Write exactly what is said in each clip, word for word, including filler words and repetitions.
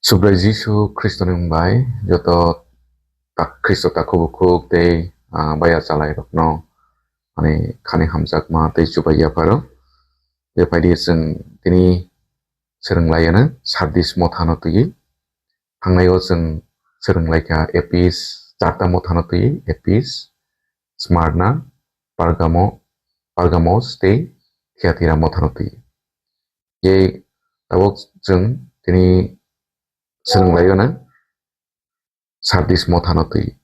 Subrai Jisu Khristoni mung bai joto tak-, Khristo takhuk bukhuk tei, ah, baya chalairokno ani khani hamjakma tei chubai yapharo. Bephaidi chwng tini swrwng laiano Sardis mothano twiwi. Thangnaio chwng swrwng laikha Epis charta mothano twiwi, Epis, Smyrna, Pergamo, Pergamos tei Thyatira mothano twiwi. Tei tabuk chwng tini swrwng laiano Sardis mothano twi.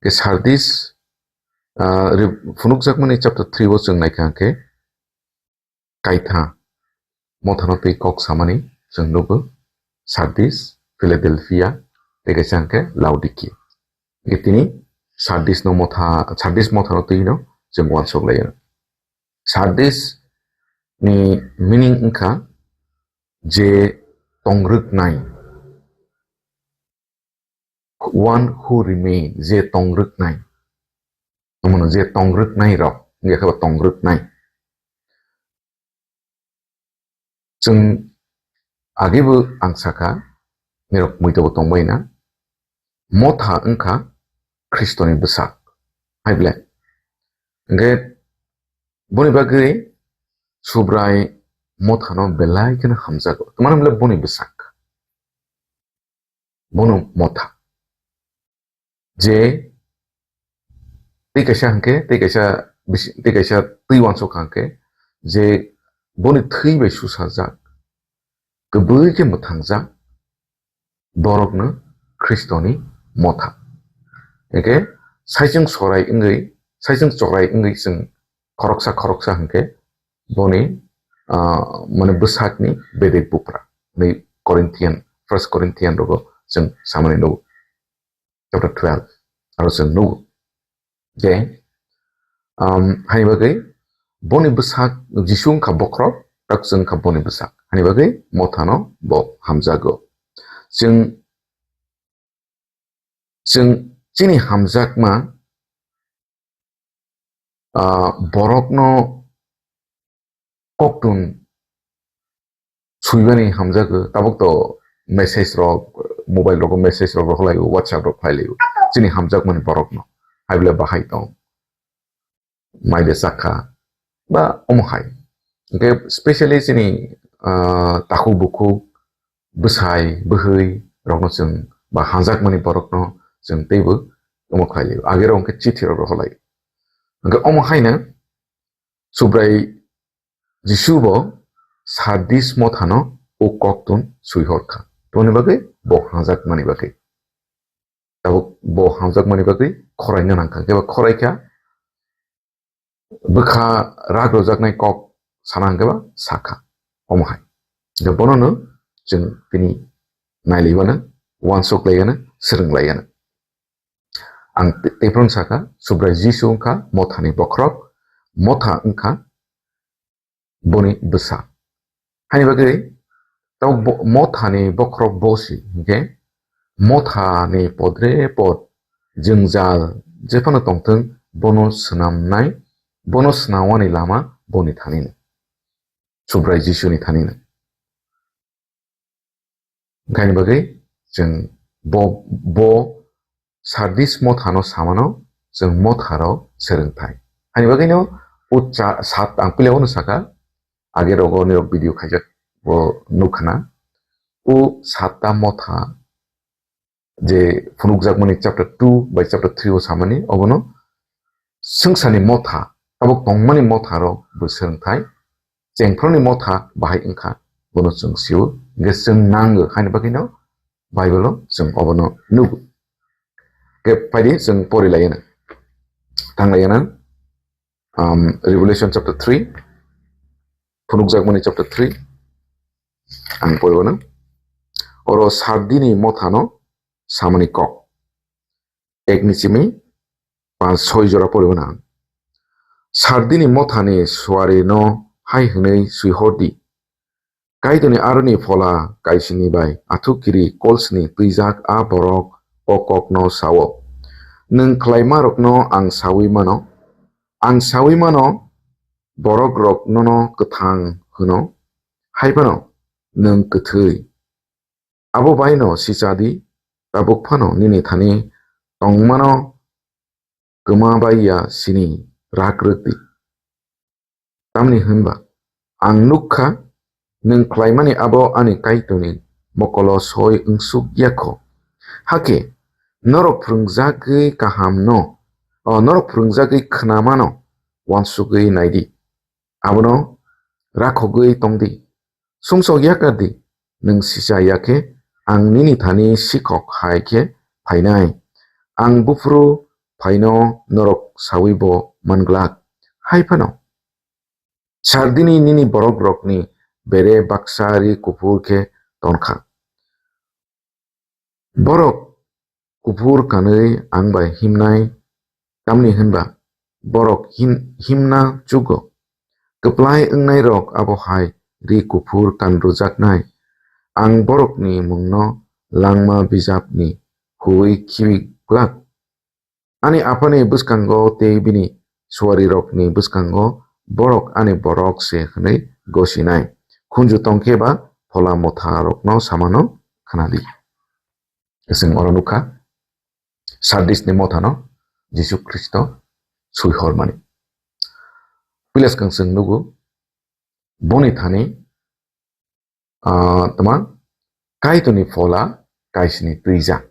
Ke Sardis, ah, re-, phunukjakmani chapter three o chwng naikha hwnkhe kaitha mothano twi kok samani chwng nugo Sardis, Philadelphia, tei kaisa hwnkhe Laodicea. Nge tini Sardis no motha, Sardis mothano twi no chwng uansuk laio. Sardis ni meaning wngkha je tongrwknai. One who remain, je tongrwknai. Omono je tongrwknai rok, wngya khe bo tongrwknai. Chwng agebo ang sakha, nirok muitu bo tongbai na. Motha wngkha Khristoni bwsak. Hai ble. Hwnkhe boni bagwi Subrai mothano belai kheno hamjago. Tamani ble boni bwsak. Bono motha. Je tei kaisa hwnkhe, tei kaisa bisi-, tei kaisa twi uansuk hwnkhe, je boni thwi bai susajak, kwbwi khe mwthangjak borokno Khristoni motha. Hwnkhe saichung sorai wngwi, saichung chorai wngwi chwng khoroksa khoroksa hwnkhe boni, ah, mane bwsakni bedek bupra. Ni Corinthian, First Corinthian rogo chwng samani nugo. Chapter twelve. Aro chwng nugo. Je, um, hani bagwi boni bwsak Jisu wngkha bokhorok, tak chwng wngkha boni bwsak. Hani bagwi mothano bo hamjago. Chwng, chwng chini hamjakma, ah, borokno koktun swibani hamjago, tabuk to message rok, mobile rogo message rok rohorlaio, WhatsApp rok phailio, chini hamjakmani borokno, hai bole bahai tong, mai de chakha, ba omo hai. Hwnkhe specially chini, ah, takhuk bukhuk, bwsai, bwhwi rokno chwng, ba hamjakmani borokno chwng teibo omo khlailio, agero hwnkhe chithi rok rohorlaio. Hwnkhe omo haino Subrai Jisu bo Sardis mothano o koktun swi hor kha. Tamoni bagwi bo hamjakmani bagwi. Tabuk bo hamjakmani bagwi khoraina nang kha. Khe bo khorai kha, bwkha rak rwjaknai kok sana hwnkhe ba sa kha. Omo hai. Hwnkhe bono no chwng tini nai lai mano, uansuk lai mano, swrwng lai mano. Ang te-, tephuru sakha, Subrai Jisu wngkha mothani bokhorok, motha wngkha boni bwsa. Hani bagwi tamo bo-, mothani bokhorok bosi hwnkhe mothani podre pod jwngjal jephano tongthwng bono swnamnai, bono swnamwani lama boni thanino. Subrai Jisuni thanino. Haini bagwi chwng bo, bo Sardis mothano samano chwng motharo swrwngthai. Haini bagwino o cha-, sat ang pilao no saka, age rogo nirok video khaijak bo nukha na. O satta motha je phunukjakmani chapter two bai chapter three o samani, obono swngcharni motha, tabuk tongmani motharo bo swrwngthai, chengphorni motha bahai wngkha, bono chwng sio, hwnkhe chwng nango, haini bagwino Bible-o chwng obono nugo. Hwnkhe phaidi chwng pori laiyano, thang laiyano, um, Revelation chapter three, phunukjakmani chapter three, ang pori wano. Oro Sardini mothano samani kok. Ek ni simi panch soi jora poribo na. Sardini mothani suarino hai hwnwi swihor di, Kaitorni aroni phola kaisini bai athuk kiri kolsni twijak a borok o kokno sao, nwng khlaimarokno ang saui mano, ang saui mano, borokrok nono kwthang hwno, hai phano nwng kwthwi. Abo bai no sicha di, tabuk phano nini thani tongmano kwma bai ya sini rak rwk di. Tamni hwn ba ang nuk kha, nwng khlaimani abo ani Kaitorni mokolo soi wngsuk ya kho. Hakhe norok phrwngjagwi kaham no, o, norok phrwngjagwi khnamano uansugwi nai di. Abono rakhogwi tong di. Sumsok yakar di, nwng sicha ya khe ang nini thani sikhok hai khe phainai. Ang buphuru phaino norok saui bo man glak. Hai phano Sardini nini borok rokni bere baksa ri kuphur khe ton kha. Borok kuphur kanwi ang bai himnai, tamni hwn ba borok hin-, himna chugo. Kwplai wngnai rok abo hai ri kuphur kan rwjaknai. Ang borokni mungno langma bijapni huwi khibi glak. Ani aphani bwskango tei bini suarirokni bwskango borok ani borok se hwnwi gosinai. Khunju tong khe ba phola motharokno samano khna di. Chwng oro nukha, Sardisni mothano Jisu Khristo sui hormani. Pilas kang chwng nugo, boni thani ah, tama Kaitorni phola kaisni twijak.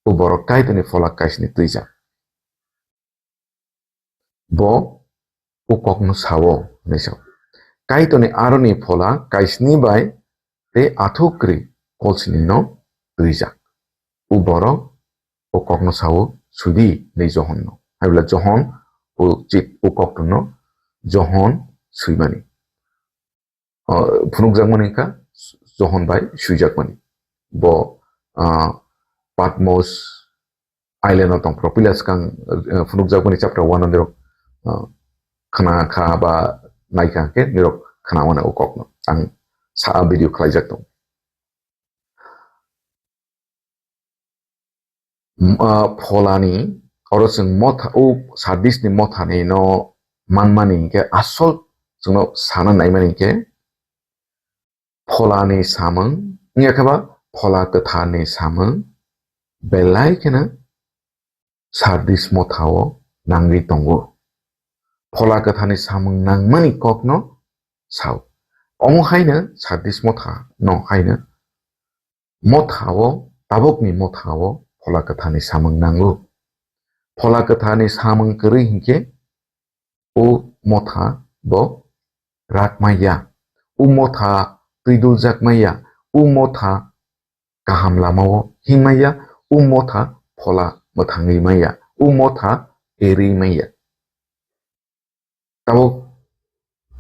O borok Kaitorni phola kaisni twijak. Bo o kokno sao, hwnwi sao. Kaitorni aroni phola kaisni bai tei athukri kolsini no twijak. O borok o kokno sao, "Sudi," hwnwi Johonno. Hai bwla Johon o chit-, o kokno Johon swimani. Ah, phunukjakmani wngkha Johon bai swijakmani. Bo, ah, Patmos island o tongphuru pila swkang, ah, phunukjakmani chapter one o nirok, ah, khna kha ba nai kha hwnkhe nirok khna mano o kokno. Ang sa video khlaijak tongo. M-, ah, pholani, oro chwng motha, o Sardisni mothani no manmani hinkhe asol chwngno sana naimani hinkhe pholani samung, wngya khe ba phola kwtharni samung belai kheno Sardis mothao nangwi tongo. Phola kwtharni samung nangmani kokno sao. Omo haino Sardis motha no haino mothao, tabukni mothao phola kwtharni samung nango. Phola kwtharni samung kwrwi hinkhe o motha bo rak maya, o motha twiduljak maya, o motha kaham lamao himaya, o motha phola mwthangwi maya, o motha erwi maya. Tabuk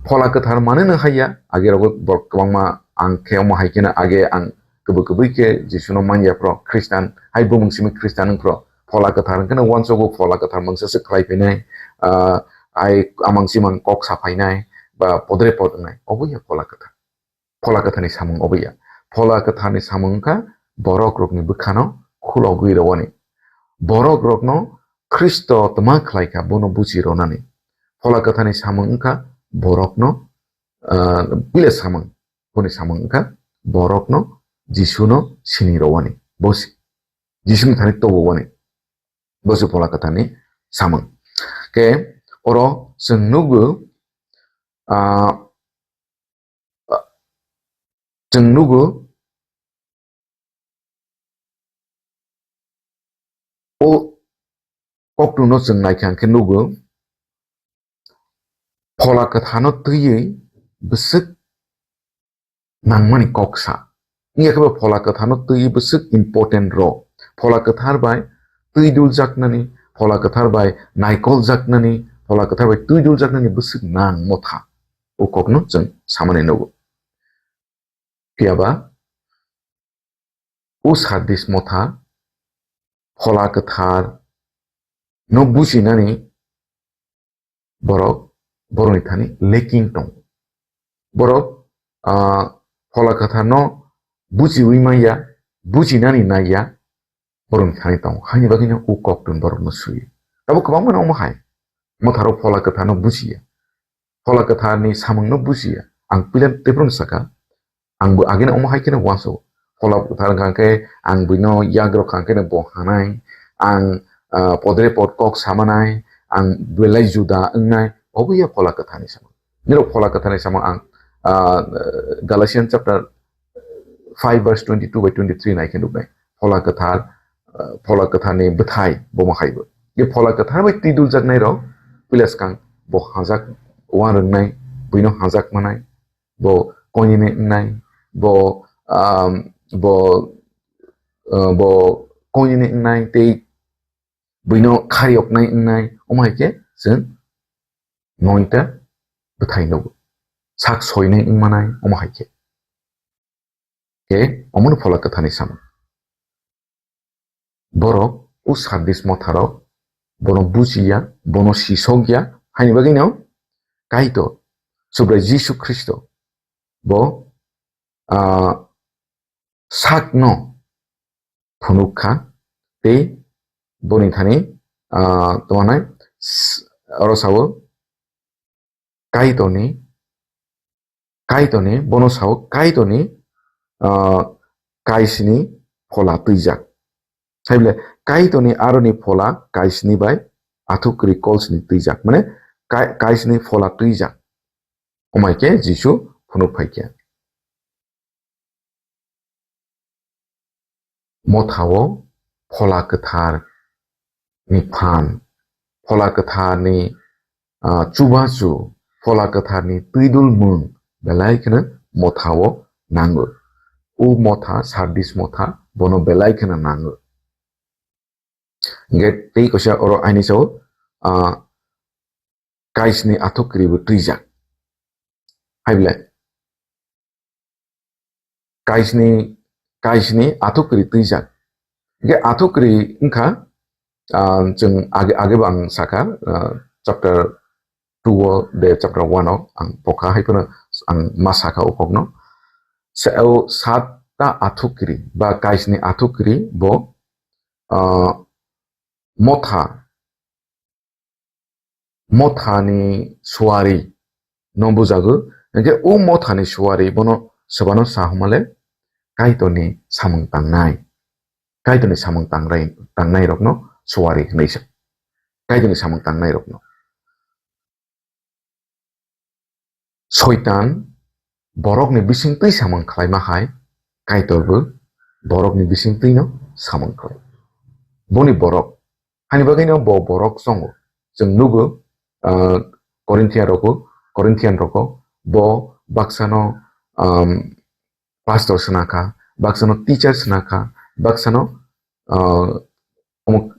phola kwthar manwi no haiya, age rogo borok kwbangma ang khe omo hai kheno age ang kwbwi kwbwi khe Jisuno manya phro Khristan, hai bumung simi Khristan wng phro phola kwthar hwn kheno uansogo phola kwthar mangsa se khlai phainai, ah, ai amang simang kok sa phainai ba podre pod wngnai, obo ya phola kwthar. Phola kwtharni samung obo ya. Phola kwtharni samung wngkha borok rokni bwkhano khulogwi rwani. Borok rokno Khristo tma khlai kha, bono buchi rwnani. Phola kwtharni samung wngkha borokno, ah, puila samung, boni samung wngkha borokno Jisuno sini rwani. Bo si-, Jisuni thani tobowani. Bo se phola kwtharni samung. Khe oro chwng nugo, ah, chwng nugo, o koktwno chwng naikha hwnkhe nugo, phola kwthano twiwi bwswk nangmani kok sa. Wngya khe bo phola kwthano twiwi bwswk important rw. Phola kwthar bai twi duljaknani, phola kwthar bai naikoljaknani, phola kwthar bai twi duljaknani bwswk nang motha. O kokno chwng samani nugo. Phiya ba o Sardis motha phola kwthar no bujinani borok, borokni thani lacking tongo. Borok, ah, phola kwthar no bujiwi manya, bujinani naiya, borokni thani tongo. Haini bagwino o koktwni borokno suyo. Tabuk kwbangma no omo hai. Motharo phola kwthar no bujiya. Phola kwtharni samung no bujiya. Ang puila tei phano saka, ang bo ageno omo hai kheno uansugo. Phola Kwthar hwnkha khe ang buino yagrok hwnkha khe bo hanai, ang, ah, podre pod kok samanai, ang belai juda wngnai, obo ya Phola Kwtharni samung. Nirok Phola Kwtharni samung ang, ah, Galatians chapter five verse twenty-two by twenty-three nai khe nuknai. Phola Kwthar, ah, Phola Kwtharni bwthai bomo haibo. Ye Phola Kwthar bai twi duljaknairok, puila swkang bo hajak uan rwngnai, buino hajak manai, bo koinene wngnai, bo, um, bo, uh, bo koinene wngnai tei buino kharyoknai wngnai, omo hai khe chwng noita bwthai nugo. Sak soinai wngmanai, omo hai khe. Khe omono Phola Kwtharni samung. Borok o Sardis motharok bono bujiya, bono sisokya, haini bagwino Kaitor, Subrai Jisu Khristo, bo, ah, sakno phunuk kha, tei boni thani, ah, tongmani s-, oro sao, Kaitorni, Kaitorni, bono sao Kaitorni, ah, kaisini phola twijak. Saible Kaitorni aroni phola kaisini bai athukri kolsini twijak. Mane kai-, kaisini phola twijak. Omaike Jisu phunuk phaikha. Mothao Phola Kwthar ni phan, Phola Kwthar ni, ah, chubachu, Phola Kwthar ni twidul mung belai kheno mothao nango. O motha, Sardis motha, bono belai kheno nango. Hingke tei kaisa oro aini sao, ah, kaisni athukri bo twijak. Hai belai. Kaisni, kaisni athukri twijak. Hingke athukri wngkha, ah, chwng age, age bo ang sakha, ah, chapter two o de chapter one o ang pokha hai phano ang ma sakha o kokno. Sa-, o satta athukri ba kaisni athukri bo, ah, motha, mothani suari no bujago. Hingke o mothani suari bono swbano sa humale Kaitorni samung tangnai. Kaitorni samung tangrai-, tangnai rokno suari hinwi sa. Kaitorni samung tangnai rokno. Soitan borokni bisingtwi samung khlaima hai, Kaitorbo borokni bisingtwino samung khlai. Boni borok, hani bagwino bo borok chongo. Chwng nugo, ah, Corinthian rokgo, Corinthian rokgo, bo baksano, um, pastor swnakha, baksano teacher swnakha, baksano, ah, omo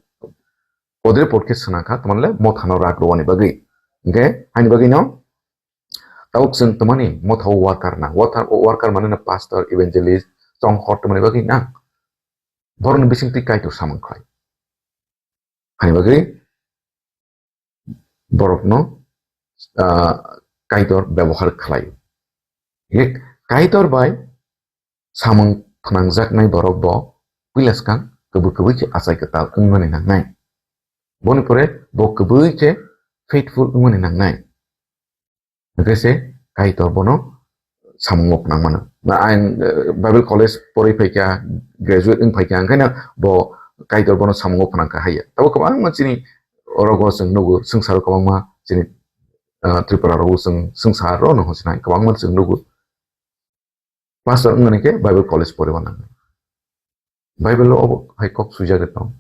podre podkhe swnakha, tamale mothano rak rwani bagwi. Hingke, hani bagwino, tabuk chwng tamani mothao worker na, worker, worker mane na pastor, evangelist, chongkhor tamani bagwi na. Borokni bisingtwi Kaitor samung khlai. Hani bagwi borokno, ah, Kaitor bebohar khlai. Hingke Kaitor bai samung phnangjaknai borok bo puila swkang kwbwi kwbwi khe achai kwtal wngmani nangnai. Boni pore bo kwbwi khe faithful wngmani nangnai. Hingke se Kaitor bono samungo phnang mano. Na ang, eh, Bible college poroi phaikha, graduate wng phaikha, hingkhe no bo Kaitor bono samungo phnang kha haiya. Tabo kwbangma chini orogo chwng nugo, swngcharo kwbangma chini, eh, Tripura rogo chwng swngcharo no hwnsinai kwbangma chwng nugo. Pastor wngmani khe Bible college poriba nangnai. Bible o obo hai kok swijak de tong.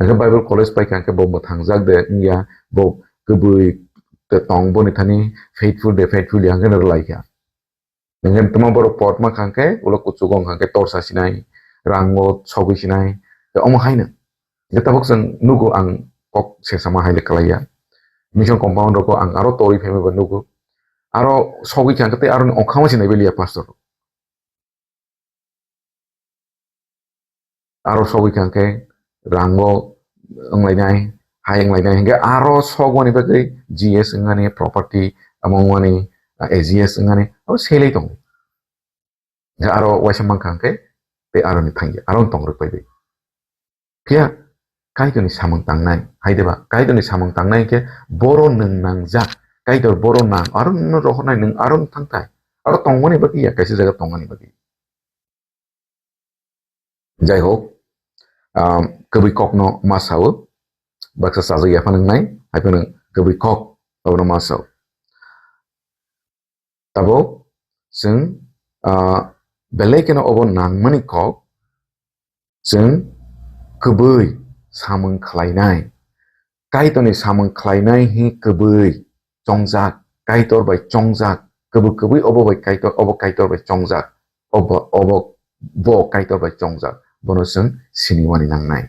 Hingke Bible college pai kha hingke bo mwthangjak de wngya, bo kwbwi de tong, boni thani faithful de faithful ya hingke no rwlai kha. Hingke tamo borok pot ma kha hingke ulo kuchugo wngkha hingke torsa sinai, rango sogwi sinai, te omo haino. Hingke tabuk chwng nugo ang kok sesama hai le kwlaiya. Mission compound rokgo ang aro torwi phaima bo nugo. Aro sogwi kha hingke tei aroni okhama se naibe liya pastor rok. Aro sogwi kha hingke rango wnglainai, hai wnglainai hingke aro sogmani bagwi G S wngmani property, amo wngmani, ah, A G S wngmani, abo selai tongo. Hingke aro waisa mankha hingke tei aroni thangya, aroni tong rwk pai bai. Phiya Kaitorni samung tangnai, hai deba? Kaitorni samung tangnai hingke boro nwng nangjak, Kaitor boro nang, aro nwngno rohornai, nwng aro nwng thangthai, aro tongmani bagwi ya, kaisa jaga tongmani bagwi. Jai hok, um, kwbwi kokno ma sao, baksa chajak ya phano wngnai, hai phano kwbwi kok abono ma sao. Tabuk chwng, ah, belai kheno obo nangmani kok, chwng kwbwi samung khlainai. Kaitorni samung khlainai hi kwbwi chongjak, Kaitor bai chongjak, kwbwi kwbwi obo bai Kaitor, obo Kaitor bai chongjak, obo, obo bo Kaitor bai chongjak, bono chwng siniwani nangnai.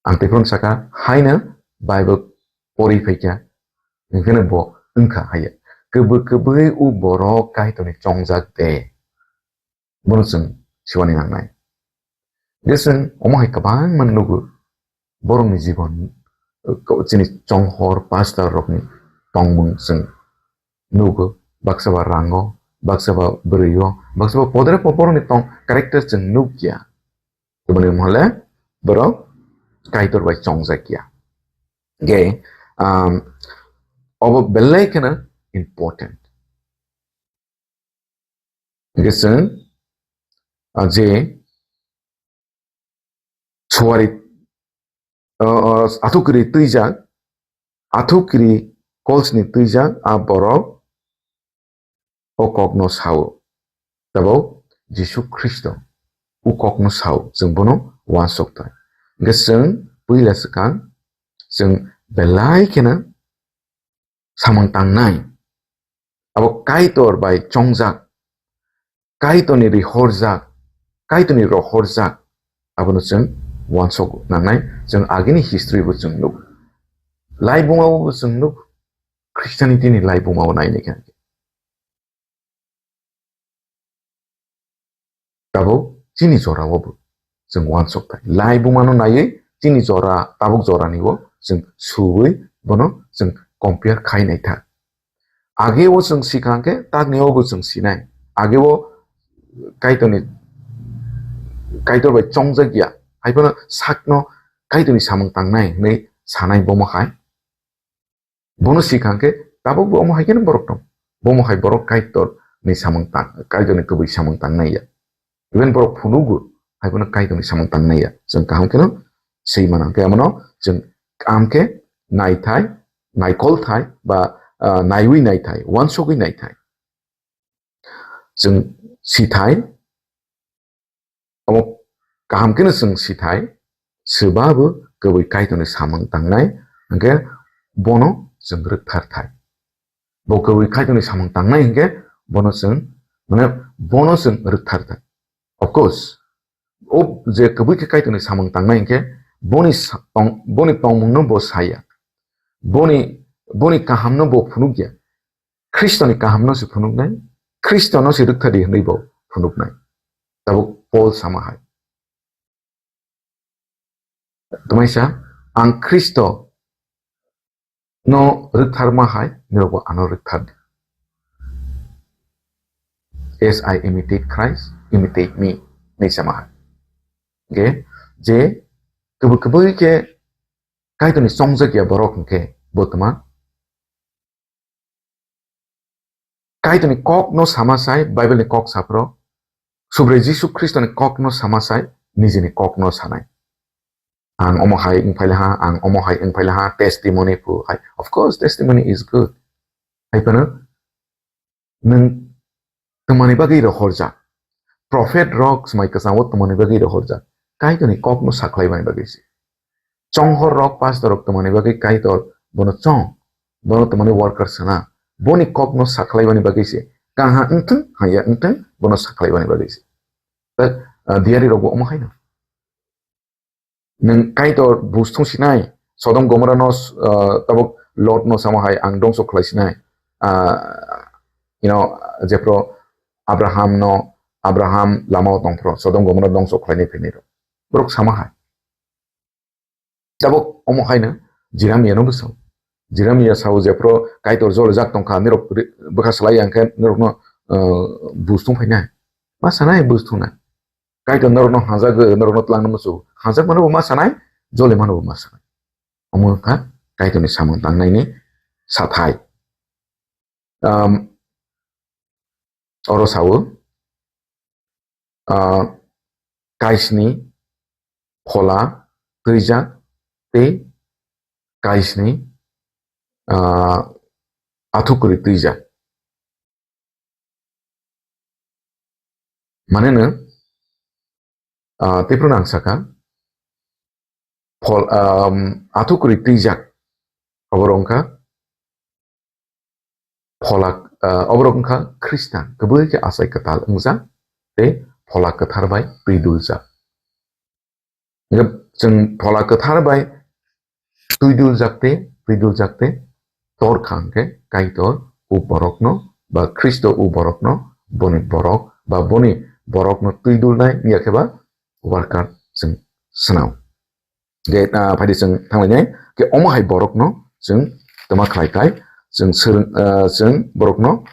Ang tei phano saka, haino Bible pori phaikha, hwnkhe bo wngkha haiya. Kwbwi kwbwi o borok Kaitorni chongjak de. Bono chwng siwani nangnai. Je chwng omo hai kwbangma nugo, borokni jibon, chini chonghor pastor rokni tongmung chwng nugo, baksa ba rango, baksa ba bwrwi o, baksa ba podre po borokni tong character chwng nukya. Tubuni mohole borok Kaitor bai chongjak ya. Ge, um, obo belai kheno important. Ge chwng, ah, je suari, ah, ah, athukiri twijak, athukiri kolsni twijak, a borok o kokno sao. Tabuk Jisu Khristo o kokno sao, chwng bono uansuk thai. Hwnkhe chwng puila swkang, chwng belai kheno samung tangnai. Abo Kaitor bai chongjak, Kaitorni rihorjak, Kaitorni rohorjak, abono chwng uansuk nangnai. Chwng agini history bo chwng nuk, laibuma bo chwng nuk, Christianity ni laibuma bo nainai khe. Tabuk chini jora o bo chwng uansuk thai. Laibuma no naiwi chini jora, tabuk jora ni o chwng suwi bono chwng compare khai nai tha. Age o chwng sikha hwnkhe, takni o bo chwng sinai. Age o Kaitorni, Kaitor bai chongjak ya, hai phano sakno Kaitorni samung tangnai hinwi sanai bomo hai. Bono sikha hwnkhe, tabuk bo omo hai kheno borok tong. Bomo hai borok Kaitorni samung tang, Kaitorni kwbwi samung tangnai ya. Even borok phunugo, hai phano Kaitorni samung tangnai ya. Chwng kaham kheno swi mano. Hwnkhe abono chwng kaham khe naithai, naikolthai, ba, ah, naiwi naithai, uansugwi naithai. Chwng sithai, omo kaham kheno chwng sithai, swba bo kwbwi Kaitorni samung tangnai, hwnkhe bono chwng rwktharthai. Bo kwbwi Kaitorni samung tangnai hwnkhe bono chwng, mane, bono chwng rwktharthai. Of course, o je kwbwi khe Kaitorni samung tangnai hwnkhe boni sa-, tong-, boni tongmungno bo saya. Boni, boni kahamno bo phunukya. Khristoni kahamno se phunuknai, Khristono se rwkthadi hwnwi bo phunuknai. Tabuk Paul sama hai. Twmaisa, ang Khristo no rwktharma hai, nirokbo ano rwkthardi. As I imitate Christ, imitate me, hinwi sama hai. Ge, je, kwbwi kwbwi khe Kaitorni chongjak ya borok hwnkhe bo twma. Kaitorni kokno sama sai, Bible ni kok saphro, Subrai Jisu Khristoni kokno sama sai, nijini kokno sanai. Ang omo hai wngphai laha, ang omo hai wngphai laha, testimony phu hai. Of course, testimony is good. Hai phano nwng twmani bagwi rohorjak. Prophet rok swmai kwchango twmani bagwi rohorjak. Kaitorni kokno sakhlaimani bagwi se. Chonghor rok, pastor rok twmani bagwi Kaitor bono chong, bono twmani worker sana. Boni kokno sakhlaimani bagwi se. Kaha wngthwng, haya wngthwng, bono sakhlaimani bagwi se. Tak, ah, diari rokbo omo haino. Nwng Kaitor buj thung sinai, Sodom Gomorrah no, ah, tabuk Lot no samo hai ang dongso khlai sinai. Ah, you know, jephro Abraham no, Abraham lama o tongphro, Sodom Gomorrah dongso khlainai phainai rok. Borok sama hai. Tabuk omo haino Jeremia no bwsao. Jeremia sao jephro Kaitor jole jak tongkha, nirok ri-, bwkha salai yang khe nirok no, ah, buj thung phainai. Ma sanai buj thung na. Kaitor norokno hajagwi, norokno twlangno muchungo. Hajak mano bo ma sanai, jole mano bo ma sanai. Omo wngkha Kaitorni samung tangnaini sathai. Um, oro sao, uh, kaisni phola twijak tei kaisni, ah, athukwrwi twijak. Maneno, ah, tei phano ang saka, phol-, um, athukwrwi twijak, oborok wngkha phola, ah, oborok wngkha Khristan, kwbwi khe achai kwtal wngjak tei phola kwthar bai twi duljak. Hingkhe chwng phola kwthar bai twi duljak tei, twi duljak tei tor kha hwnkhe Kaitor o borokno ba Khristo o borokno boni borok ba boni borokno twi dulnai wngya khe ba worker chwng swnam. Hingkhe, ah, phaidi chwng thanglainai khe omo hai borokno chwng tama khlai khai chwng swrwng, ah, chwng borokno,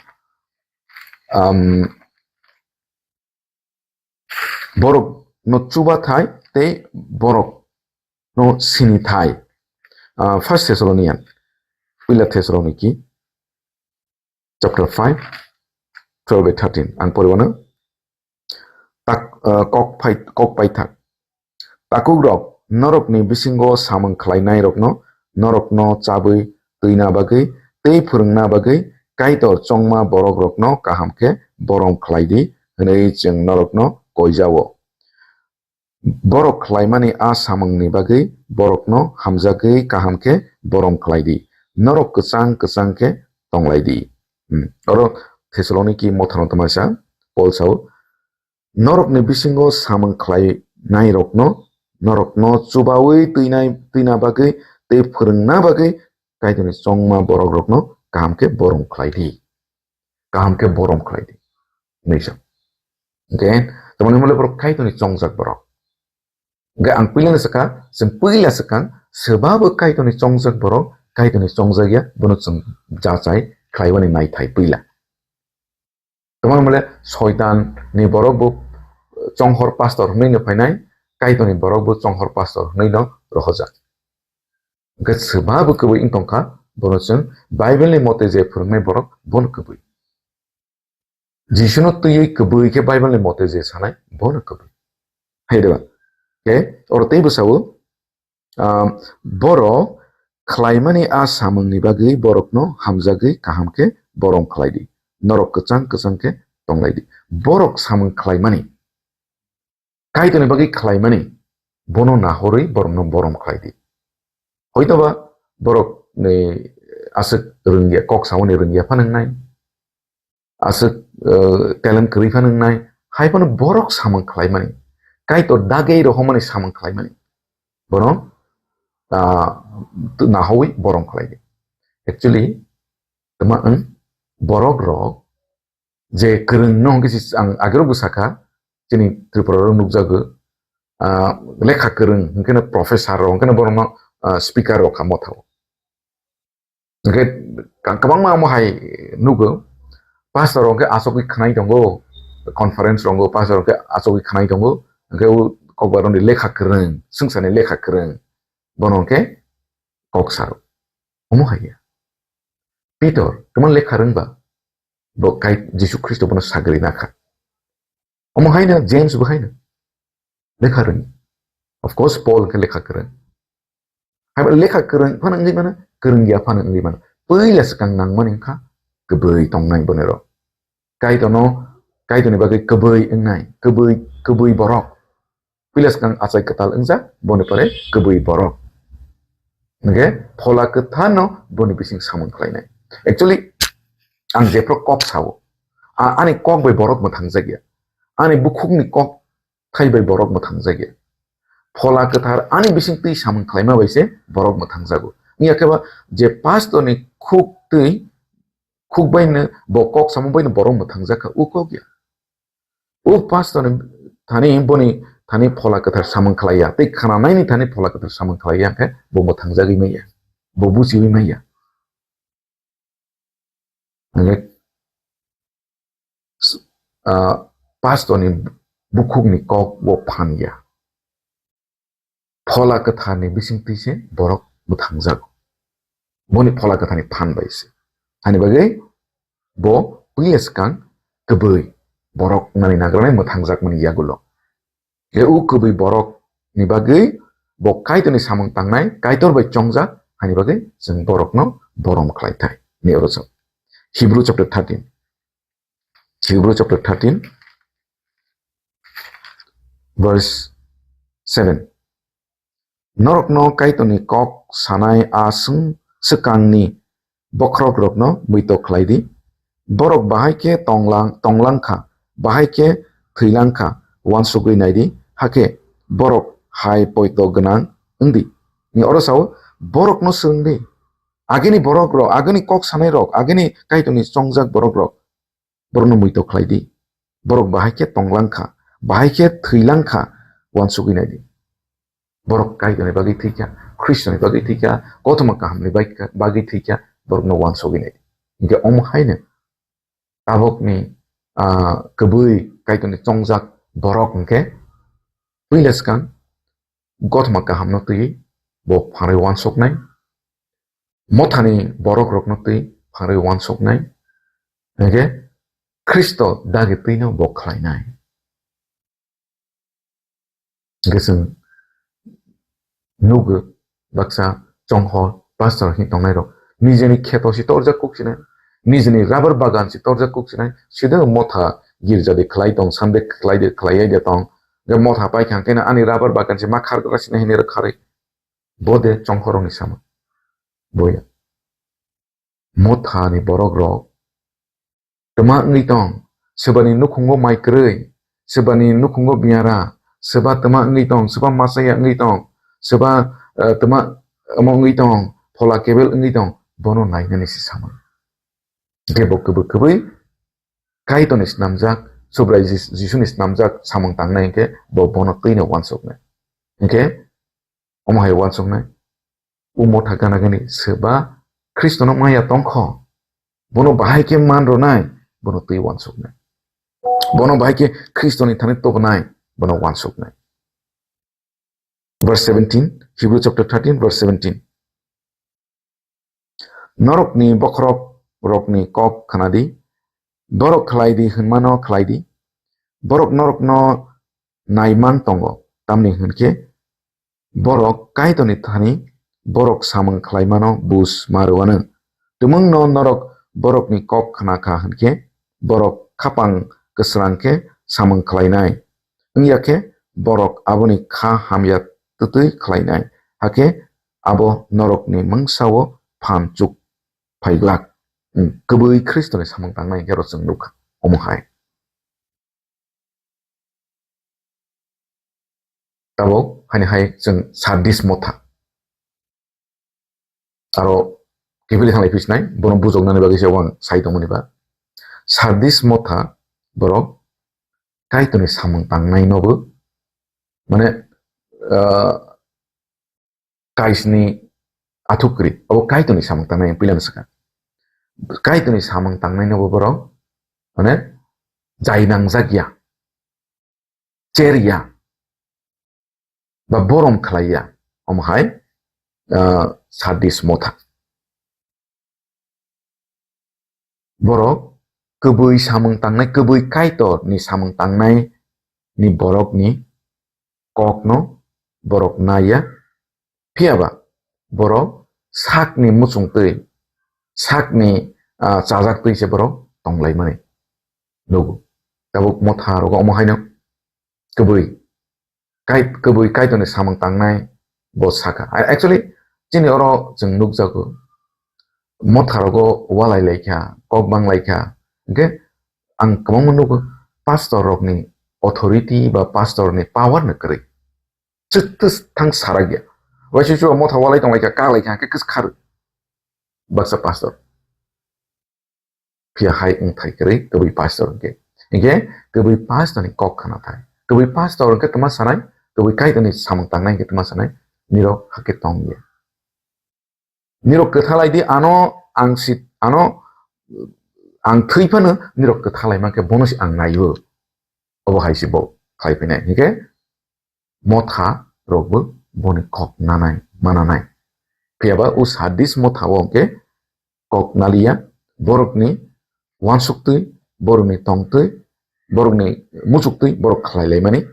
um, borok no chuba thai tei borok no sini thai. Ah, First Thessalonian, Puila Thessaloniki, chapter five, twelve by thirteen. Ang poriwano tak, ah, kok phai, kok paithak. Takukrok, norokni bisingo samung khlainairokno, norokno chabwi twina bagwi tei phwrwngna bagwi Kaitor chongma borokrokno kaham khe borom khlai di hwnwi chwng norokno koijao. Borok khlaimani a samungni bagwi borokno hamjagwi kaham khe borom khlai di. Norok kwchang kwchang khe tonglai di. Hmm. Oro Thessaloniki mothano twmaisa Pol sao, norokni bisingo samung khlainairokno, norokno chubawi twinai, twina bagwi tei phwrwngna bagwi Kaitorni chongma borokrokno kaham khe borom khlai di. Kaham khe borom khlai di. Hwnwi sa. Hingkhe, tamoni hwnle borok Kaitorni chongjak borok. Hingkhe ang puilano sakha, chwng puila swkang, swbabo Kaitorni chongjak borok, Kaitorni chongjak ya, bono chwng jachai khlaiwani naithai puila. Tamoni hwnle Soitan ni borok bo chonghor pastor hwnwi no phainai, Kaitorni borok bo chonghor pastor hwnwi no rohorjak. Hingkhe swbabo kwbwi wng tongkha, bono chwng Bible ni mote je phwrwngnai borok, bono kwbwi. Jisuno twiwi kwbwi khe Bible ni mote je sanai, bono kwbwi. Hai de ba? Khe oro tei bwsao, ah, borok khlaimani a samungni bagwi borokno hamjagwi kaham khe borom khlai di. Norok kwchang kwchang khe tonglai di. Borok samung khlaimani, Kaitorni bagwi khlaimani, bono nahorwi borokno borom khlai di. Hoitoba borok ni aswk rwngya, kok samani rwngya phano wngnai, aswk, eh, talent kwrwi phano wngnai, hai phano borok samung khlaimani, Kaitor dagwi rohormani samung khlaimani, bono, ah, nahowi borom khlai di. Actually, tama wng borok rok je kwrwng no hwnkhe si ang agero bwsakha, chini Tripura rok nukjago, ah, lekha kwrwng hwnkhe no professor rok hwnkhe no borokno, ah, speaker rok kha mothao. Hwnkhe ka-, kwbangma omo hai nugo, pastor rok hwnkhe achogwi khwnai tongo, conference rok o pastor rok hwnkhe achogwi khwnai tongo, hwnkhe o kokborok ni lekha kwrwng, swngcharni lekha kwrwng, bono hwnkhe kok saro. Omo hai ya. Pitor, kwbang lekha rwngba, bo kai Jisu Khristo bono sagri nakha. Omo haino James bo haino lekha rwng. Of course, Paul khe lekha kwrwng. Hai lekha kwrwng phano wngwi mano, kwrwngya phano wngwi mano. Puila swkang nangmani wngkha kwbwi tongnai boni rok. Kaitorno, Kaitorni bagwi kwbwi wngnai, kwbwi, kwbwi borok. Puila swkang achai kwtal wngjak, boni pore kwbwi borok. Hingkhe phola kwtharno boni bising samung khlainai. Actually, ang jephru kok sao, a-, ani kok bai borok mwthangjakya. Ani bukhukni kok thai bai borok mwthangjakya. Phola kwthar ani bising twi samung khlaima bai se borok mwthangjago. Wngya khe ba je pastorni khuk twi, khuk bai no bo kok samung bai no borok mwthangjak kha, o kok ya. O pastorni thani boni thani phola kwthar samung khlai ya, tei khnanaini thani phola kwthar samung khlai ya, hwnkhe bo mwthangjagwi manya, bo buchiwi manya. Hwnkhe, s-, ah, pastorni bukhukni kok bo phan ya. Phola kwtharni bisingtwi se borok mwthangjago. Boni phola kwtharni phan bai se. Hani bagwi bo puila swkang kwbwi borok nani nagranai mwthangjakmani yagulo. Tei o kwbwi borok ni bagwi bo Kaitorni samung tangnai, Kaitor bai chongjak, hani bagwi chwng borokno borom khlai thai. Ni oro chwng Hebrew chapter thirteen. Hebrew chapter thirteen, verse seven. Norokno Kaitorni kok sanai a swng swkangni bokhorokrokno muitok khlai di. Borok bahai khe tonglang, tonglang kha, bahai khe thwilang kha, uansugwi nai di, hakhe borok hai poito gwnang wng di. Ni oro sao, borokno swrwng di. Agini borokrok, agini kok sanairok, agini Kaitorni chongjak borokrok, borokno muitok khlai di. Borok bahai khe tonglang kha, bahai khe thwilang kha, uansugwi nai di. Borok Kaitorni bagwi thwi kha, Khristoni bagwi thwi kha, kothoma kahamni bai-, bagwi thwi kha, borokno uansugwi nai di. Hinkhe omo haino tabukni, ah, kwbwi Kaitorni chongjak borok hinkhe puila swkang kothoma kahamno twiwi bo phangrwi uansuknai, mothani borokrokno twi phangrwi uansuknai, hinkhe Khristo dagi twino bo khlainai. Hinkhe chwng nugo baksa chonghor pastor hin tongnairok nijeni kheto si torjak kuk sinai, nijeni rubber bagan si torjak kuk sinai, sida motha girja de khlai tong, Sunday khlai de, khlai ai de tong, ge motha pai kha kena ani rubber bagan si ma khar gra sinai hinwi rw kharwi. Bo de chonghorrokni sama. Boya. Mothani borokrok twma wngwi tong, swbani nukhungo mai kwrwi, swbani nukhungo biyara, swba twma wngwi tong, swba machaya wngwi tong, swba, eh, twma omo wngwi tong, phola kebel wngwi tong, bono nainani se sama. Hinkhe bo kwbwi kwbwi Kaitorni snamjak, Subrai Jis-, Jisuni snamjak samung tangnai hinkhe bo bono twino uansuknai. Hinkhe omo hai uansuknai, o motha gana gani swba Khristono maya tongkho, bono bahai khe man rwnai, bono twi uansuknai. Bono bahai khe Khristoni thani tubunai, bono uansuknai. Verse seventeen, Hebrew chapter thirteen, verse seventeen. Norokni bokhorok rokni kok khna di, borok khlai di hwnmano khlai di, borok norokno naimang tongo, tamni hwn khe borok Kaitorni thani borok samung khlaimano bus ma rwano. Tumungno norok borokni kok khna kha hwn khe borok khapang kwsrang khe samung khlainai. Wngya khe borok aboni kha hamya twtwi khlainai, hakhe abo norokni mungsa-o phan chuk phaiglak. Kwbwi Khristoni samung tangnai hinkhe oro chwng nukha, omo hai. Tabuk haini hai chwng Sardis motha. Aro kiphilwi thanglai phi sinai, bono bujoknani bagwi se ang sai tongmani ba. Sardis motha borok Kaitorni samung tangnai nobo, mane, ah, kaisni athukri, abo Kaitorni samung tangnai ang puilano sakha. Kaitorni samung tangnai nobo borok, mane, jai nangjak ya, cher ya, ba borom khlai ya, omo hai, ah, Sardis motha. Borok kwbwi samung tangnai, kwbwi Kaitorni samung tangnai ni borokni kokno borok naiya, phiya ba borok sakni muchungtwi, sakni, ah, chajaktwi se borok tonglaimani nugo. Tabuk motha rogo omo haino kwbwi kai-, kwbwi Kaitorni samung tangnai bo sakha. A-, actually, chini oro chwng nukjago, motharogo walai laikha, kok bang laikha. Hinkhe ang kwbangma nugo, pastor rokni authority ba pastor ni power no kwrwi. Chwtwsthang sarakya. Waisa chuwa motha walai tonglaikha, kalaikha, hinkhe kwskhar baksa pastor. Phiya hai wngthai kwrwi kwbwi pastor hinkhe. Hinkhe kwbwi pastor ni kok khna thai. Kwbwi pastor hinkhe tma sanai, kwbwi Kaitorni samung tangnai hinkhe tma sanai, nirok hakhe tong ya. Nirok kwthalai di, ano ang si, ano ang thwi phano nirok kwthalai mankhe bono se ang naiyo. Obo hai se bo khai phinai. Hinkhe motha rokbo boni kok nanai, mananai. Phiya ba o Sardis motha o hinkhe kok naliya, borokni uansuktwi, borokni tongtwi, borokni muchuktwi borok khlai laimani.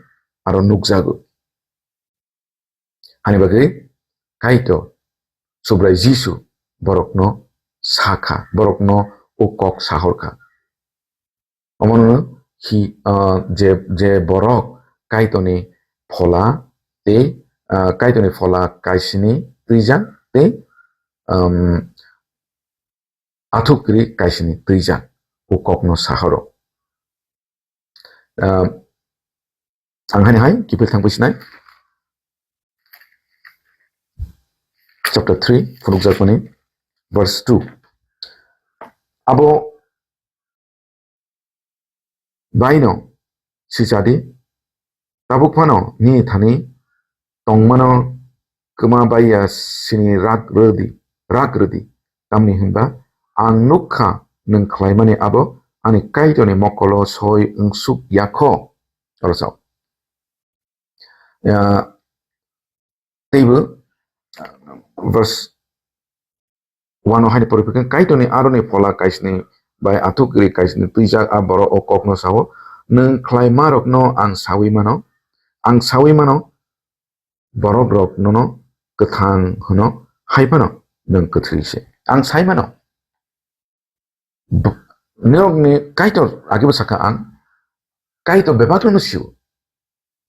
aro nukjago. Hani bagwi Kaitor Subrai Jisu borokno sakha, borokno o kok sahorkha. Omono hi, ah, je, je borok Kaitorni phola tei, ah, Kaitorni phola kaisini twijak tei, um, athuk kwrwi kaisini twijak o kokno sahoro. Ah, ang haino hai kiphil thangwi sinai. Chapter three, phunukjakmani verse two. Abo baino sichadi, tabuk phano nini thani tongmano kwma baiya sini rak rwdi, rak rwdi. Tamni hinba ang nukha nwng khlaimani abo ani Kaitorni mokolo soi wngsuk yakho. Oro sao. Ya, teibo, verse one o haini pori phikha, Kaitorni aroni phola kaisni bai athuk kwrwi kaisni twijak a borok o kokno sao, nwng khlaimarokno ang saui mano, ang saui mano, borok rok nono kwthang hwno, hai phano nwng kwthwi se. Ang sai mano. B-, norokni Kaitor, agebo saka ang, Kaitor bebakno sio.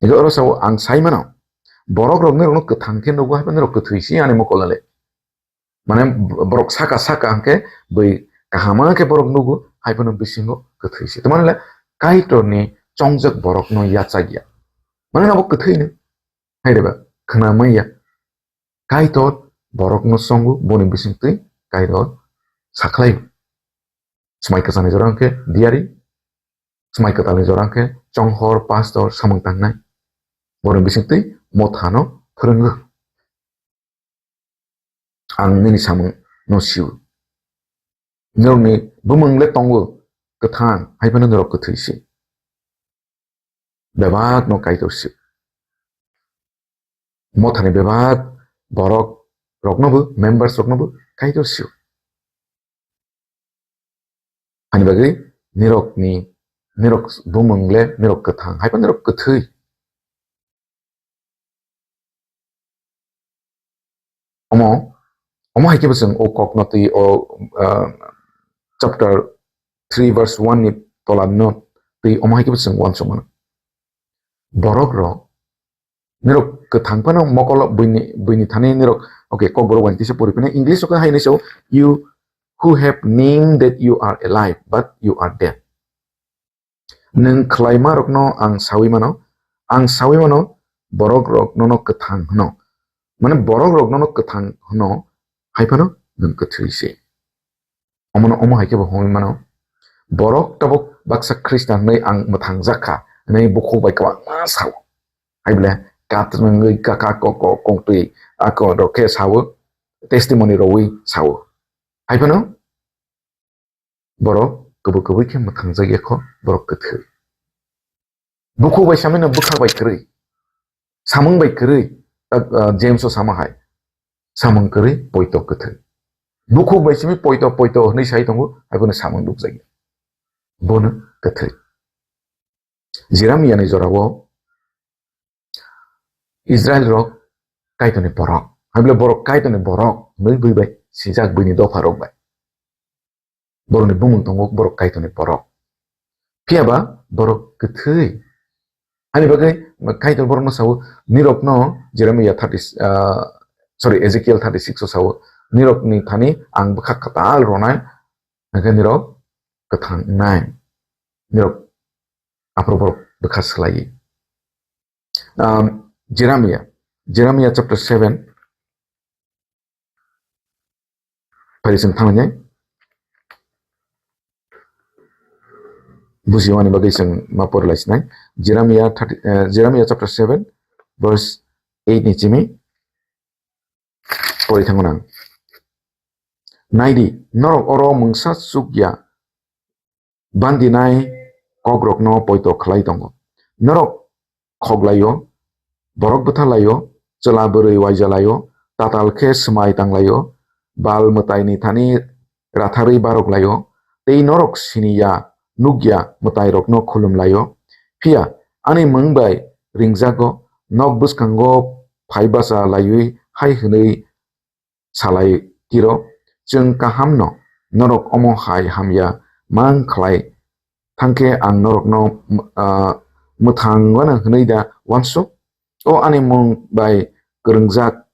Ego oro sao ang sai mano. Borok rok norokno kwthang khe nugo, hai phano norok kwthwi se ani mokol le. Mane borok saka saka hwnkhe bui kaham khe borok nugo, hai phano bisingo kwthwi se. Tamani le Kaitorni chongjak borokno yachak ya. Mane abo kwthwi no. Hai reba, khna manya. Kaitor borokno chongo, boni bisingtwi Kaitor sakhlai. Swmai kwchangni jora hwnkhe diari, swmai kwtalni jora hwnkhe chonghor, pastor, samung tangnai. Boni bisingtwi Mothano phwrwngo. Ang nini samung no sio. Norokni bumung le tongo kwthang, hai phano norok kwthwi se. Bebak no Kaitor sio. Mothani bebak borok rokno bo, members rokno bo Kaitor sio. Ani bagwi nirok ni, nirok bumung le nirok kwthang, hai phano nirok kwthwi. Omo, omo hai khe bo chwng o kokno twi o, ah, chapter three verse one ni tola no twi omo hai khe bo chwng uansuk mano. Borok rok, nirok kwthang phano mokolo buini, buini thani nirok, okay, kokborok bai tisa pori phano English o khe hai hinwi sao, "You who have named that you are alive, but you are dead." Nwng khlaima rokno ang saui mano, ang saui mano, borok rok nono kwthang hwno. Mane borok rok nono kwthang hwno, hai phano nwng kwthwi se. Omono omo hai khe bo hwnwi mano. Borok tabuk baksa Khristan hwnwi ang mwthang jak kha hwnwi bukhuk bai kwbangma sao. Hai bole katrwngwi kaka koko kongtwi ako rok khe sao, testimony rwui sao. Hai phano borok kwbwi kwbwi khe mwthang jak ya kho, borok kwthwi. Bukhuk bai samino bwkhak bai kwrwi, samung bai kwrwi, ah, ah, James o sama hai, samung kwrwi poito kwthwi. Bukhuk bai simi poito, poito hwnwi sai tongo, hai phano samung nukjakya. Bono kwthwi. Jeremia ni jorao Israel rok Kaitorni borok, hai bole borok Kaitorni borok hwnwi bui bai sijak buini dopha rok bai. Borokni bumung tongo, borok Kaitorni borok. Phiya ba borok kwthwi. Ani bagwi Kaitor borokno sao, nirokno Jeremiah thirty, ah, sorry, Ezekiel thirty six o sao, nirokni thani ang bwkha kwtal rwnai, hwnkhe nirok kwthang wngnai. Nirok aphuru borok bwkha swlaiwi. Um, Jeremiah, Jeremiah chapter seven. Phai chwng thangnai. Bujiwani bagwi chwng ma pori lai sinai. Jeremiah thirty, eh, Jeremiah chapter seven, verse eight ni chimi pori thango nang. Naidi, norok oro mungsa chukya bandinai kokrokno poito khlai tongo. Norok khoklaio, borok bwtharlaio, chwla bwrwi waijalaio, tatal khe swmai tanglaio, Bal mwtaini thani ratharwi baroklaio, tei norok sini ya, nuk ya mwtairokno khulumlaio. Phiya ani mung bai ringjago, nok bwskango phai bacha laiwi hai hwnwi salai tiro, "Chwng kahamno, norok omo hai hamya mang khlai thangkhe ang norokno, ah, mwthang gana hwnwi da uansuk? O ani mung bai kwrwngjak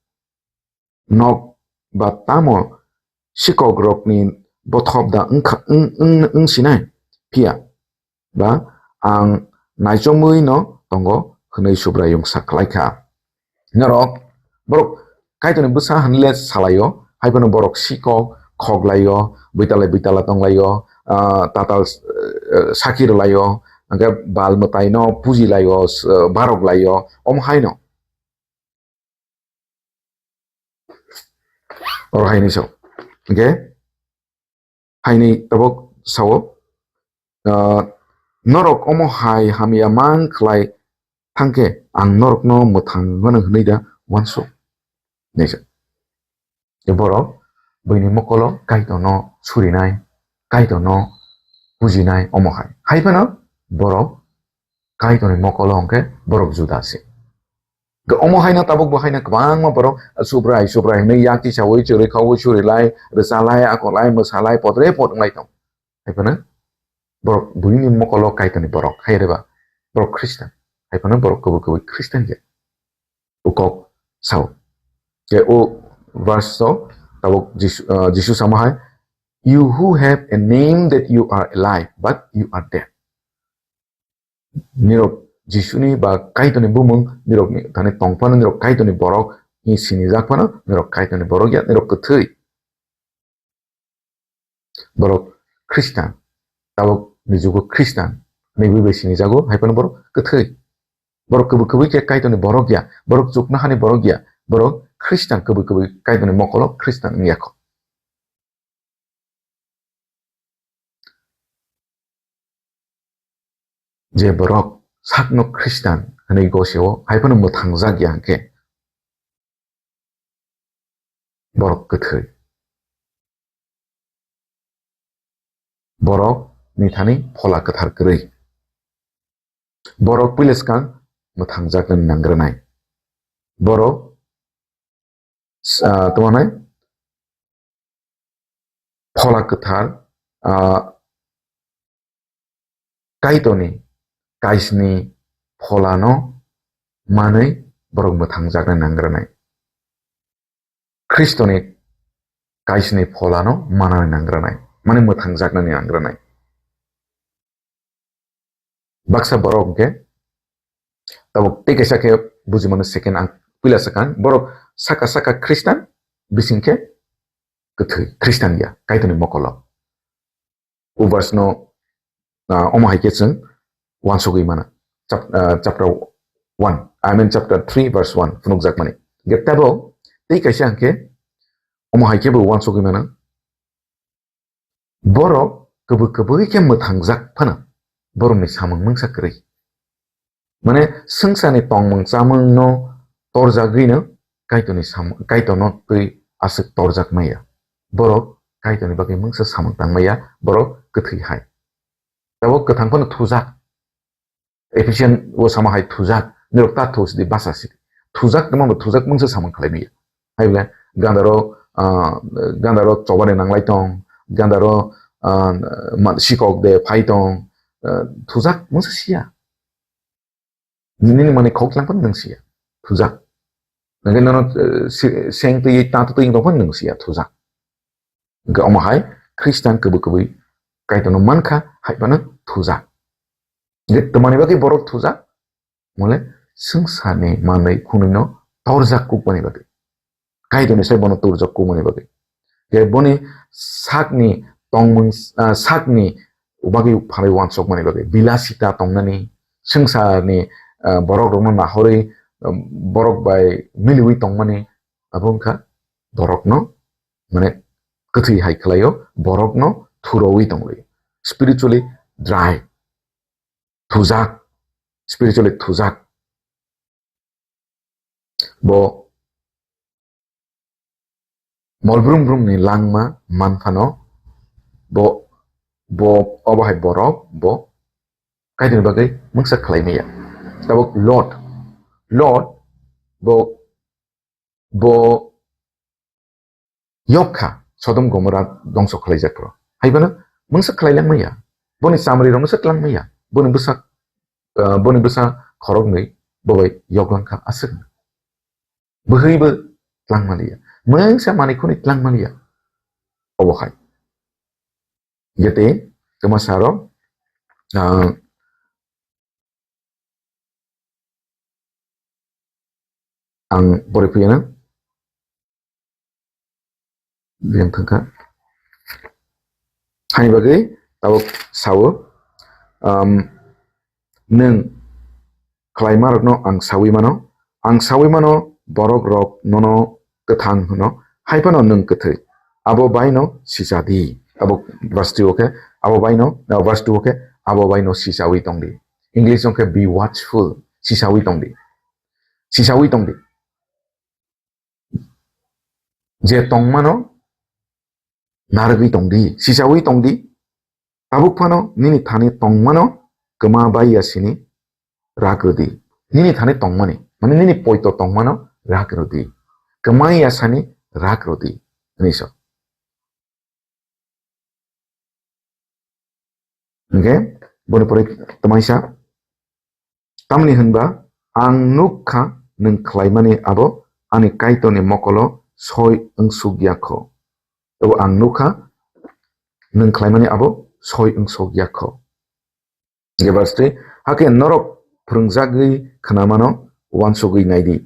nok ba tamo sikokrokni bothop da wngkha, wng, wng, wng sinai? Phiya ba ang naichomwi no tongo," hwnwi Subraiyung sa khlai kha. Norok borok Kaitorni bwsa hwnwi le salaio, hai phano borok sikok khoklaio, buitala buitala tonglaio, ah, tatal, eh, saki rwlaio, hwnkhe bal mwtaino pujilaio, s-, barok laio, omo haino. Oro haini sao. Hwnkhe haini tabuk sao, ah, "Norok omo hai hamya mang khlai thangkhe ang norokno mwthang gana hwnwi da uansuk?" Hinwi sa. Tei borok buini mokolo Kaitorno surinai, Kaitorno pujinai omo hai. Hai phano borok Kaitorni mokolo hwnkhe borok juda se. Omo haino tabuk bo haino kwbangma borok Subrai, Subrai hwnwi yak tisaui chwrwi khaui surilai, rwchalai, akolai, mwsalai, podre pod wnglai tong. Hai phano borok buini mokolo Kaitorni borok, hai reba borok Khristan. Hai phano borok kwbwi kwbwi Khristan ya. O kok sao. Khe o verse o tabuk Jisu, ah, Jisu samo hai, "You who have a name that you are alive, but you are dead." Nirok Jisuni ba Kaitorni bumung nirok ni thani tong phano nirok Kaitorni borok hi sinijak phano nirok Kaitorni borok ya, nirok kwthwi. Borok Khristan, tabuk ni jugo Khristan hinwi bai sinijago, hai phano borok kwthwi. Borok kwbwi kwbwi khe Kaitorni borok ya, borok chuknohani borok ya, borok Khristan kwbwi kwbwi Kaitorni mokolo Khristan wngya kho. Je borok sakno Khristan hwnwi gosio, hai phano mwthangjak ya hwnkhe, borok kwthwi. Borok ni thani Phola Kwthar kwrwi. Borok puila swkang mwthangjaknani nangrwnai. Borok, ah, tamo hwnai Phola Kwthar, ah, Kaitorni kaisni pholano manwi borok mwthangjaknani nangrwnai. Khristoni kaisni pholano manani nangrwnai, mani mwthangjaknani nangrwnai. Baksa borok hwnkhe tabuk tei kaisa khe buji mano, second ang puila sakang, borok saka saka Khristan, bising khe kwthwi, Khristan ya, Kaitorni mokolo. O verse no, ah, omo hai khe chwng uansugwi mano. Chap-, ah, chapter one, I mean chapter three verse one phunukjakmani. Hwnkhe teibo tei kaisa hwnkhe omo hai khe bo uansugwi mano. Borok kwbwi kwbwi khe mwthangjak phano borokni samung mungsa kwrwi. Mane swngcharni tongmung chamungno torjagwino Kaitorni sam-, Kaitorno twi aswk torjak maya. Borok Kaitorni bagwi mungsa samung tang maya, borok kwthwi hai. Tabuk kwthang phano thujak. Ephesian o sama hai thujak, nirok ta thus di basa sidi. Thujak tamo bo thujak mungsa samung khlai maya. Hai bole gandaro, ah, gandaro chobani nanglai tong, gandaro, ah, ma-, sikok de phai tong, ah, thujak mungsa siya. Nini mani khok lang pun nung siya. Thujak. Nang nono, eh, si-, seng twi ta twi tong pun nung siya. Thujak. Hwnkhe omo hai Khristan kwbwi kwbwi Kaitorno mankha, hai phano thujak. Hwnkhe twmani bagwi borok thujak? Mole swngcharni manwi khunwino torjak kukmani bagwi. Kaitorni sai bono torjak kukmani bagwi. Hwnkhe boni sakni tongmung, ah, sakni bagwi phalwi uansukmani bagwi. Bilasita tongnani, swngcharni, ah, borokrokno nahorwi, ah, borok bai miliwi tongmani, abo wngkha borokno, mane, kwthwi hai khlaio, borokno thurowi tongwi, spiritually dry, thujak, spiritually thujak. Bo molbrum brumni langma manphano, bo, bo obo hai borok, bo Kaitorni bagwi mungsa khlai maya. Tabuk Lot, Lot bo, bo yok kha Sodom Gomora dongso khlaijak phuru. Hai phano mungsa khlai lang maya. Boni chamri rok mungsa tlang maya. Boni bwsa, ah, boni bwsa khoroknwi bo bai yok lang kha aswk. Bwhwi bo tlang maliya. Mungsa manwi khwnwi tlang maliya. Obo hai. Jete, kwmasa rok, ah, ang boroi phiyana. Biyang thangkha. Hani bagwi tabuk sao, um, nwng khlaimarokno ang saui mano, ang saui mano, borok rok nono kwthang hwno, hai phano nwng kwthwi. Abo baino sisa di. Abo verse two o khe, abo baino, no, verse two o khe, abo baino sisaui tong di. English o khe, "Be watchful," sisaui tong di. Sisaui tong di. Je tongmano narwgwi tong di, sisaui tong di. Tabuk phano nini thani tongmano kwma bai ya sini rak rw di. Nini thani tongmani, mane nini poito tongmano rak rw di. Kwma ya sani rak rw di. Hwnwi sa. Hingke boni pore twmaisa, tamni hinba ang nukha nwng khlaimani abo ani Kaitorni mokolo soi wngsuk ya kho. Abo ang nukha nwng khlaimani abo soi wngsuk ya kho. Hingke verse three, hakhe norok phwrwngjagwi khnamano uansugwi naidi.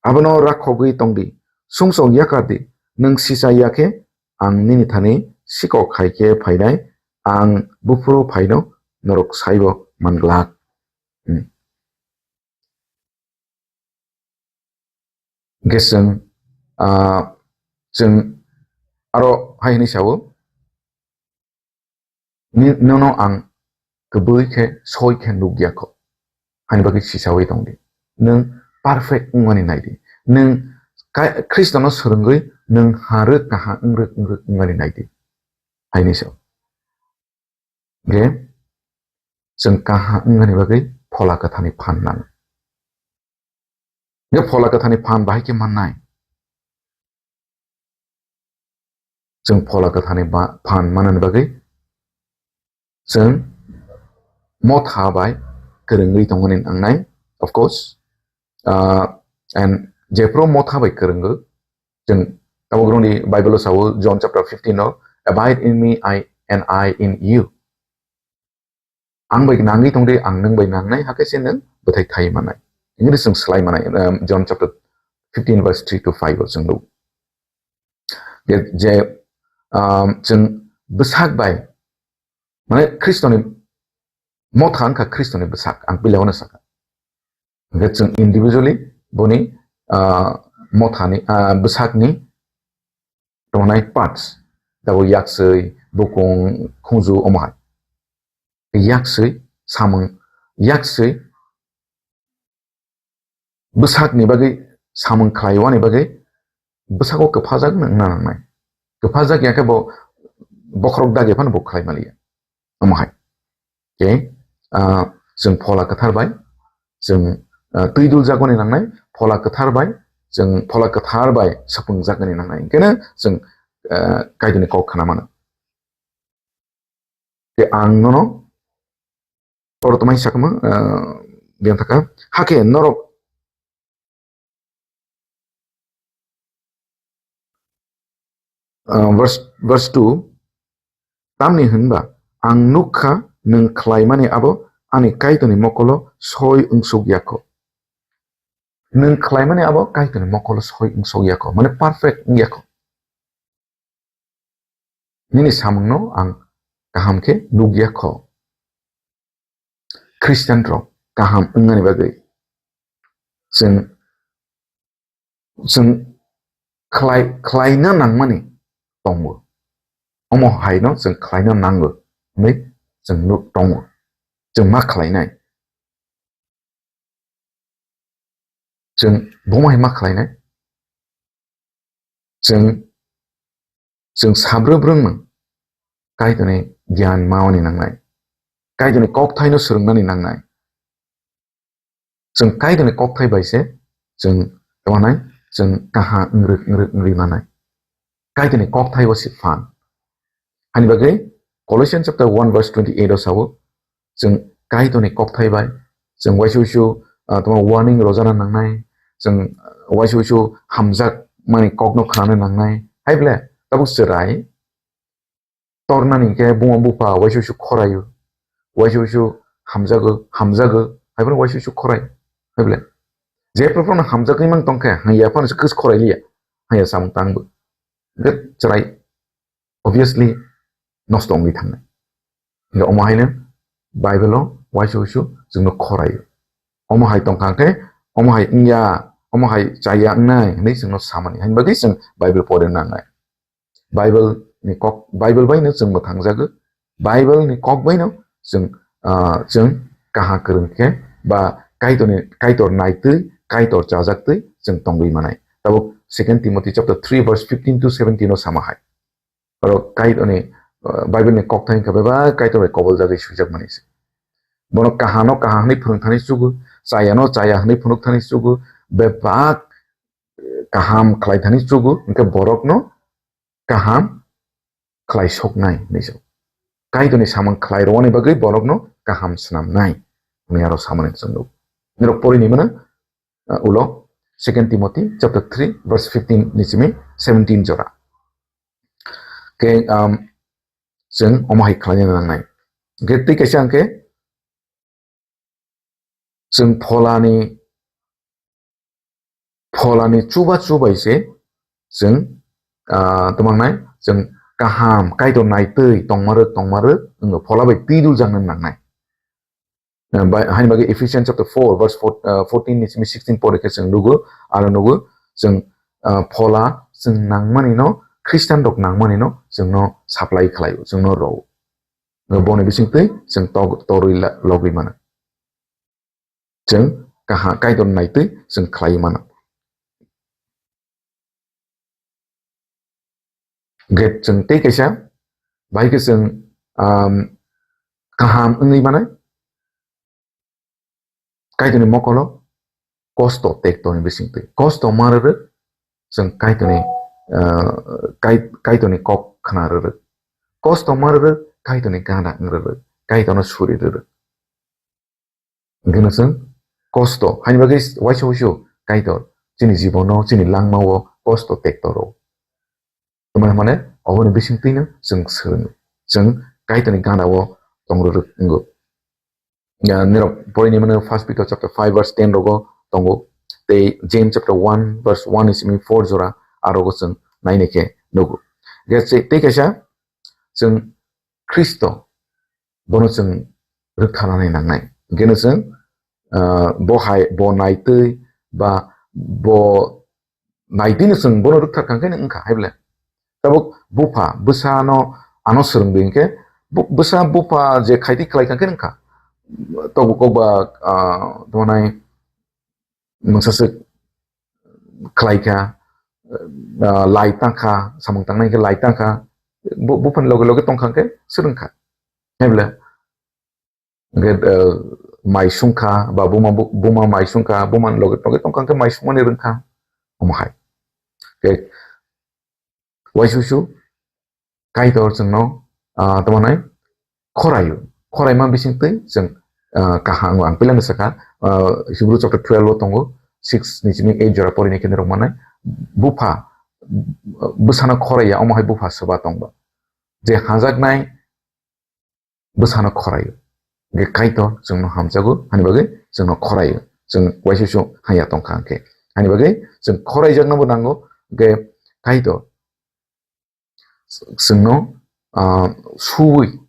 Abono rakhogwi tongdi, sumsok yakar di, nwng sisa ya khe ang nini thani sikok hai khe phainai, ang buphuru phaino norok saibo manglak. Hmm. Hingke chwng, ah, chwng aro hai hwnwi sao, Ni-, nono ang kwbwi khe soi khe nukya kho. Hani bagwi sisaui tong di. Nwng perfect wngmani nai di. Nwng ka-, Khristono swrwngwi nwng harwk kaha wngrwk wngrwk wngmani nai di. Haini se. Ge, chwng kaha wngmani bagwi Phola Kwthani phan nango. Ge Phola Kwthani phan bahai khe mannai. Chwng Phola Kwthani ba-, phan manani bagwi chwng motha bai kwrwngwi tongmani nangnai, of course. Ah, and jephru motha bai kwrwngo, chwng tabuk rwngni Bible o sao, John chapter fifteen o, "Abide in me, I, and I in you." Ang bai nangwi tongdi, ang nwng bai nangnai, hakhe se nwng bwthai thai manai. Hingke chwng slai manai, um, John chapter fifteen verse three to five o chwng nuk. Je, je, um, chwng bwsak bai, mane Khristoni motha wngkha Khristoni bwsak, ang pilao no sakha. Hingke chwng individually boni, ah, mothani, ah, bwsakni tongnai parts, tabuk yaksui, bukung, khungju, omo hai. Yaksui, samung, yaksui, bwsakni bagwi samung khlaiwani bagwi bwsako kwphajak wngna nangnai. Kwphajak ya khe bo bokhorok dagi phano bo khlai maliya. Omo hai. Khe, ah, chwng Phola Kwthar bai, chwng, ah, twi dul jagoni nangnai, Phola Kwthar bai, chwng Phola Kwthar bai swpwng jagoni nangnai. Hingkheno chwng, ah, Kaitorni kok khna mano. Khe ang nono oro twmai sakma, ah, biyang thaka. Hakhe norok Ah, verse, verse two, tamni hinba ang nukha nwng khlaimani abo ani Kaitorni mokolo soi wngsuk yakho. Nwng khlaimani abo Kaitorni mokolo soi wngsuk yakho, mane perfect wng yakho. Nini samungno ang kaham khe nuk yakho. Christian rok kaham wngnani bagwi chwng, chwng khlai-, khlaina nangmani tongo. Omo haino chwng khlaina nango hwnwi chwng nuk tongo. Chwng ma khlainai. Chwng bomo hai ma khlainai? Chwng, chwng sabrwng brwngno Kaitorni giyan mawani nangnai. Kaitorni kokthaino swrwngnani nangnai. Chwng Kaitorni kokthai bai se chwng tongmanai, chwng kaha wngrwk wngrwk wngwi manai. Kaitorni kokthai o se phan. Hani bagwi Colossians chapter one verse twenty-eight o sao, chwng Kaitorni kokthai bai chwng uaisu uaisu, ah, tamo warning rojana nangnai, chwng uaisu uaisu hamjakmani kokno khnana nangnai. Hai ble tabuk chwrai tornani khe buma bupha uaisu uaisu khoraio, uaisu uaisu hamjago, hamjago, hai phano uaisu uaisu khorai. Hai ble jephru phano hamjagwi mang tongkhe, haiya phano se kwchwk khorai liya, haiya samung tangbo. Hwnkhe chwrai obviously nosto wngwi thangnai. Hwnkhe omo haino Bible o uaisu uaisu chwngno khoraio. Omo hai tongkha khe, omo hai wngya, omo hai chaya wngnai hwnwi chwngno samani. Haini bagwi chwng Bible pore nangnai. Bible ni kok, Bible bai no chwng mwthangjago. Bible ni kok bai no chwng, ah, chwng kaha kwrwng khe ba Kaitorni, Kaitor naitwi, Kaitor chajaktwi chwng tongwi manai. Tabuk Second Timothy chapter three verse fifteen to seventeen o sama hai. Oro Kaitorni, ah, Bible ni kok thang khe bebak Kaitor bai kobol jagwi swijak mani se. Bono kahano kaha hwnwi phwrwng thani chugo, chayano chaya hwnwi phunuk thani chugo, bebak, eh, kaham khlai thani chugo, hwnkhe borokno kaham khlai soknai hinwi se. Kaitorni samung khlai rwani bagwi borokno kaham swnamnai hwnwi aro samani chwng nugo. Norok porini mano, uh, ulo Second Timothy chapter three verse fifteen ni simi seventeen jora. Ke, um, chwng omo hai khlaina nangnai. Hwnkhe tei kaisa hwnkhe chwng pholani, pholani chuba chubai se chwng, ah, tongmangnai, chwng kaham, Kaitor naitwi tongmarwk, tongmarwk, wngkha phola bai twi duljakna nangnai. Ah, bai, haini bagwi Ephesians chapter four verse four, ah, fourteen ni simi sixteen pore khe chwng nugo, aro nugo chwng, ah, phola chwng nangmani no, Christian rok nangmani no chwngno supply khlaio, chwngno rwo. Boni bisingtwi chwng tok-, torwi la-, logwi mano. Chwng kaha Kaitor naitwi chwng khlaiwi mano. Hwnkhe chwng tei kaisa bai khe chwng, um, kaham wngwi mano. Kaitorni mokolo kosto tekto ni bisingtwi. Kosto ma rwrwk, chwng Kaitorni, ah, Kai-, Kaitorni kok khna rwrwk. Kosto ma rwrwk, Kaitorni gana wng rwrwk. Kaitorno suri rwrwk. Hwnkhe no chwng kosto, haini bagwi uaisa uaisa Kaitor chini jibono, chini langmao kosto tekto rw. Tongmani hwnmani oboni bisingtwino chwng swrwngo. Chwng Kaitorni gana-o tong rwrwk wngo. Ya, nirok porini mano First Peter chapter five verse ten rogo tongo. Tei James chapter one verse one ni simi four jora arogo chwng naina khe nugo. Hwnkhe se-, tei kaisa chwng Khristo bono chwng rwktharnani nangnai. Hwnkhe no chwng, ah, bo hai, bo naitwi ba bo naitwino chwng bono rwkthar kha hwnkhe wngkha, hai ble. Tabuk bupha, bwsano ano swrwngdi hwnkhe, bu-, bwsa bupha je khaitwi khlai kha hwnkhe wngkha. Tabuk kokba, ah, tongmani mungsa swk khlai kha, ah, lai tang kha, samung tangnai hwnkhe lai tang kha, bu-, buphani loge loge tong kha hwnkhe swrwng kha. Hai ble. Hwnkhe, eh, mai sung kha, ba buma bu-, buma mai sung kha, bumani loge loge tong kha, hwnkhe mai sungmani rwng kha, omo hai. Hwnkhe, uaisusu Kaitor chwngno, ah, tamo nai khoraio. Khoraima bisingtwi chwng, ah, kaham ang pilano sakha, ah, Hebrew chapter twelve o tongo, six ni simi eight jora porini khe norok manai. Bupha, bwsano khoraiya, omo hai bupha swba tongba. Je hajaknai, bwsano khoraio. Hwnkhe Kaitor chwngno hamjago, hani bagwi chwngno khoraio. Chwng uaisusu haya tongkha hwnkhe. Hani bagwi chwng khoraijaknobo nango, hwnkhe Kaitor chwngno, ah, suwi,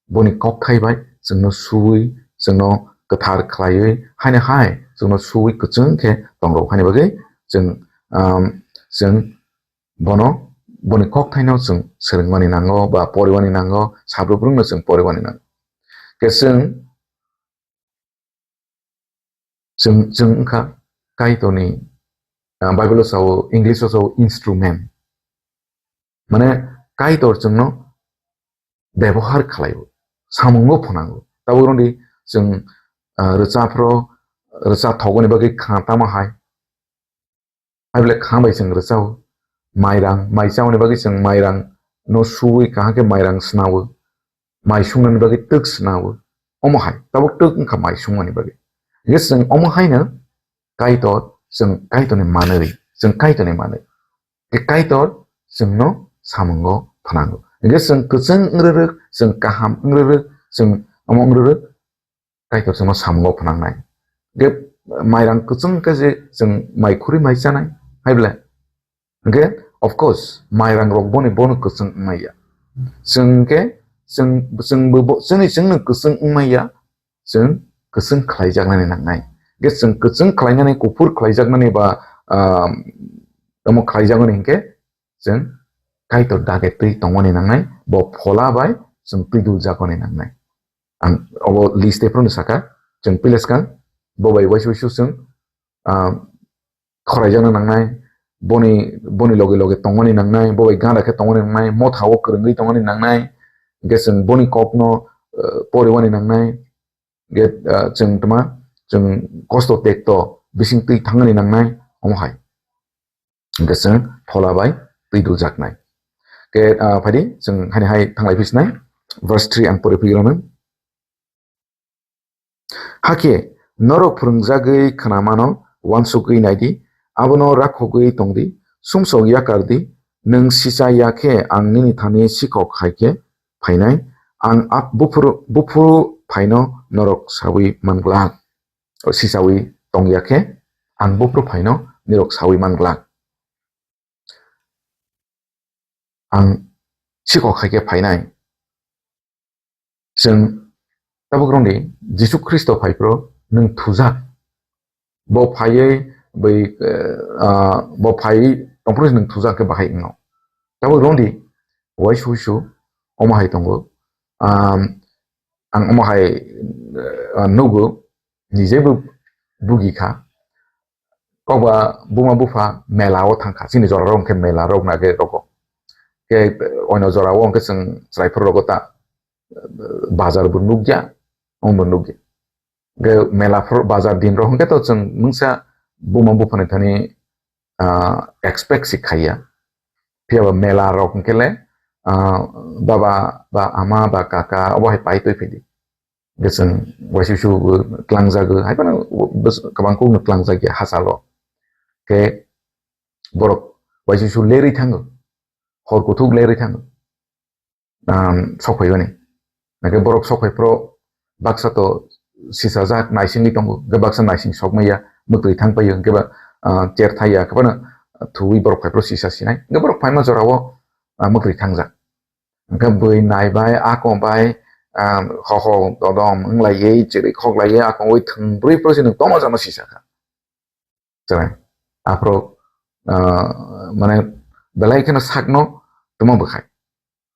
boni kokthai bai chwngno suwi, chwngno kwthar khlaiwi, haino hai chwngno suwi kwchwng khe tongo. Hani bagwi chwng, um, chwng bono, boni kokthaino chwng swrwngmani nango ba poriwani nango, sabrubrungno chwng poriwani nango. Khe chwng, chwng, chwng wngkha Kaitorni, ah, Bible-o sao, English-o sao instrument. Mane Kaitor chwngno bebohar khlaio, samungo phwnango. Tabuk rwngdi chwng, ah, rwchapro, rwcha thogoni bagwi khna tamo hai. Hai bole khna bai chwng rwchao. Mairang, mai chaoni bagwi chwng mairang no suwi kaham khe mairang snao. Mai sungnani bagwi twk snao. Omo hai, tabuk twk wngkha mai sungmani bagwi. Hingkhe chwng omo haino Kaitor, chwng Kaitorni manwi, chwng Kaitorni manwi. Khe Kaitor chwngno samungo phnango. Hingkhe chwng kwchwng wngrwrwk, chwng kaham wngrwrwk, chwng omo wngrwrwk, Kaitor chwngno samungo phnangnai. Hingkhe mairang kwchwng khe je chwng mai khurwi mai chanai, hai bole? Hingkhe, of course, mairang rok boni bono kwchwng wngmaya. Chwng khe, chwng, chwngbo bo, chwngni chwngno kwchwng wngmaya, chwng kwchwng khlaijaknani nangnai. Hingkhe chwng kwchwng khlainani, kuphur khlaijaknani ba, ah, omo khlaijaknani hingkhe, chwng Kaitor dage twi tongmani nangnai, bo phola bai chwng twi duljakmani nangnai. Ang obo list ephru no saka, chwng pileskang, bo bai waisu waisu chwng, ah, khoraijakna nangnai, boni, boni loge loge tongmani nangnai, bo bai gana khe tongmani nangnai, motha o kwrwngwi tongmani nangnai, hingkhe chwng boni kokno, ah, poriwani nangnai, hingkhe, ah, chwng tma, chwng kosto tekto bising twi thangmani nangnai, omo hai. Hingkhe chwng phola bai twi duljaknai. Khe, ah, phaidi, chwng haini hai thanglai phisnai. Verse three ang pori phigirano. Hakhe norok phwrwngjagwi khnamano uansukgwi naidi, abono rakhogwi tongdi, sumsok yakar di, nwng sicha ya khe ang nini thani sikhok hai khe phainai, ang ap-, buphuru, buphuru phaino norok saui man glak. O sichaui tong ya khe, ang buphuru phaino nirok saui man glak. Ang sikhok hai khe phainai. Chwng tabuk rwngdi, Jisu Khristo phai phro nwng thujak. Bo phaiwi bai, eh, ah, bo phaiwi tong phuru nwng thujak khe bahai wngo. Tabuk rwngdi, uaisu uisu omo hai tongo. Am, ang omo hai, eh, nugo, nijebo bugi kha. Kokba buma bupha mela o thang kha, chini jora rok hwnkhe mela rok na khe rogo. Khe, eh, oino jora o hwnkhe chwng chwrai phuru rogo ta, eh, bazar bo nukya, omo bo nukya. Hwnkhe mela phuru bazar din rok hwnkhe to chwng mungsa buma buphani thani, ah, expect si khaiya. Phiya ba mela rok hwnkhe le, ah, baba ba ama ba kaka obo hai pai twi phidi. Hwnkhe chwng uaisu uisu bo tlangjagwi, hai phano bwswk kwbang kukno tlangjak ya hachalo. Khe borok uaisu uisu lerwi thango, hor kuthuk lerwi thango, um, sok phaibani. Hwnkhe borok sok phai phro baksa to sisajak naisingwi tongo, hwnkhe baksa naising sok maya, mwtwi thang paio, hwnkhe ba, ah, cher thai ya, hwnkhe phano thuwi borok phai phro sisa sinai, hwnkhe borok phaima jorao, ah, mwtwi thangjak. Hwnkhe bui nai bai, akong bai, ah, ho ho dodom wng lai ye, chiri khok lai ye, akong ui thwng bwrwi phro se nwng tongma jano sisa kha. Chwrai. Aphro, ah, mane belai kheno sakno tongma bwkhai.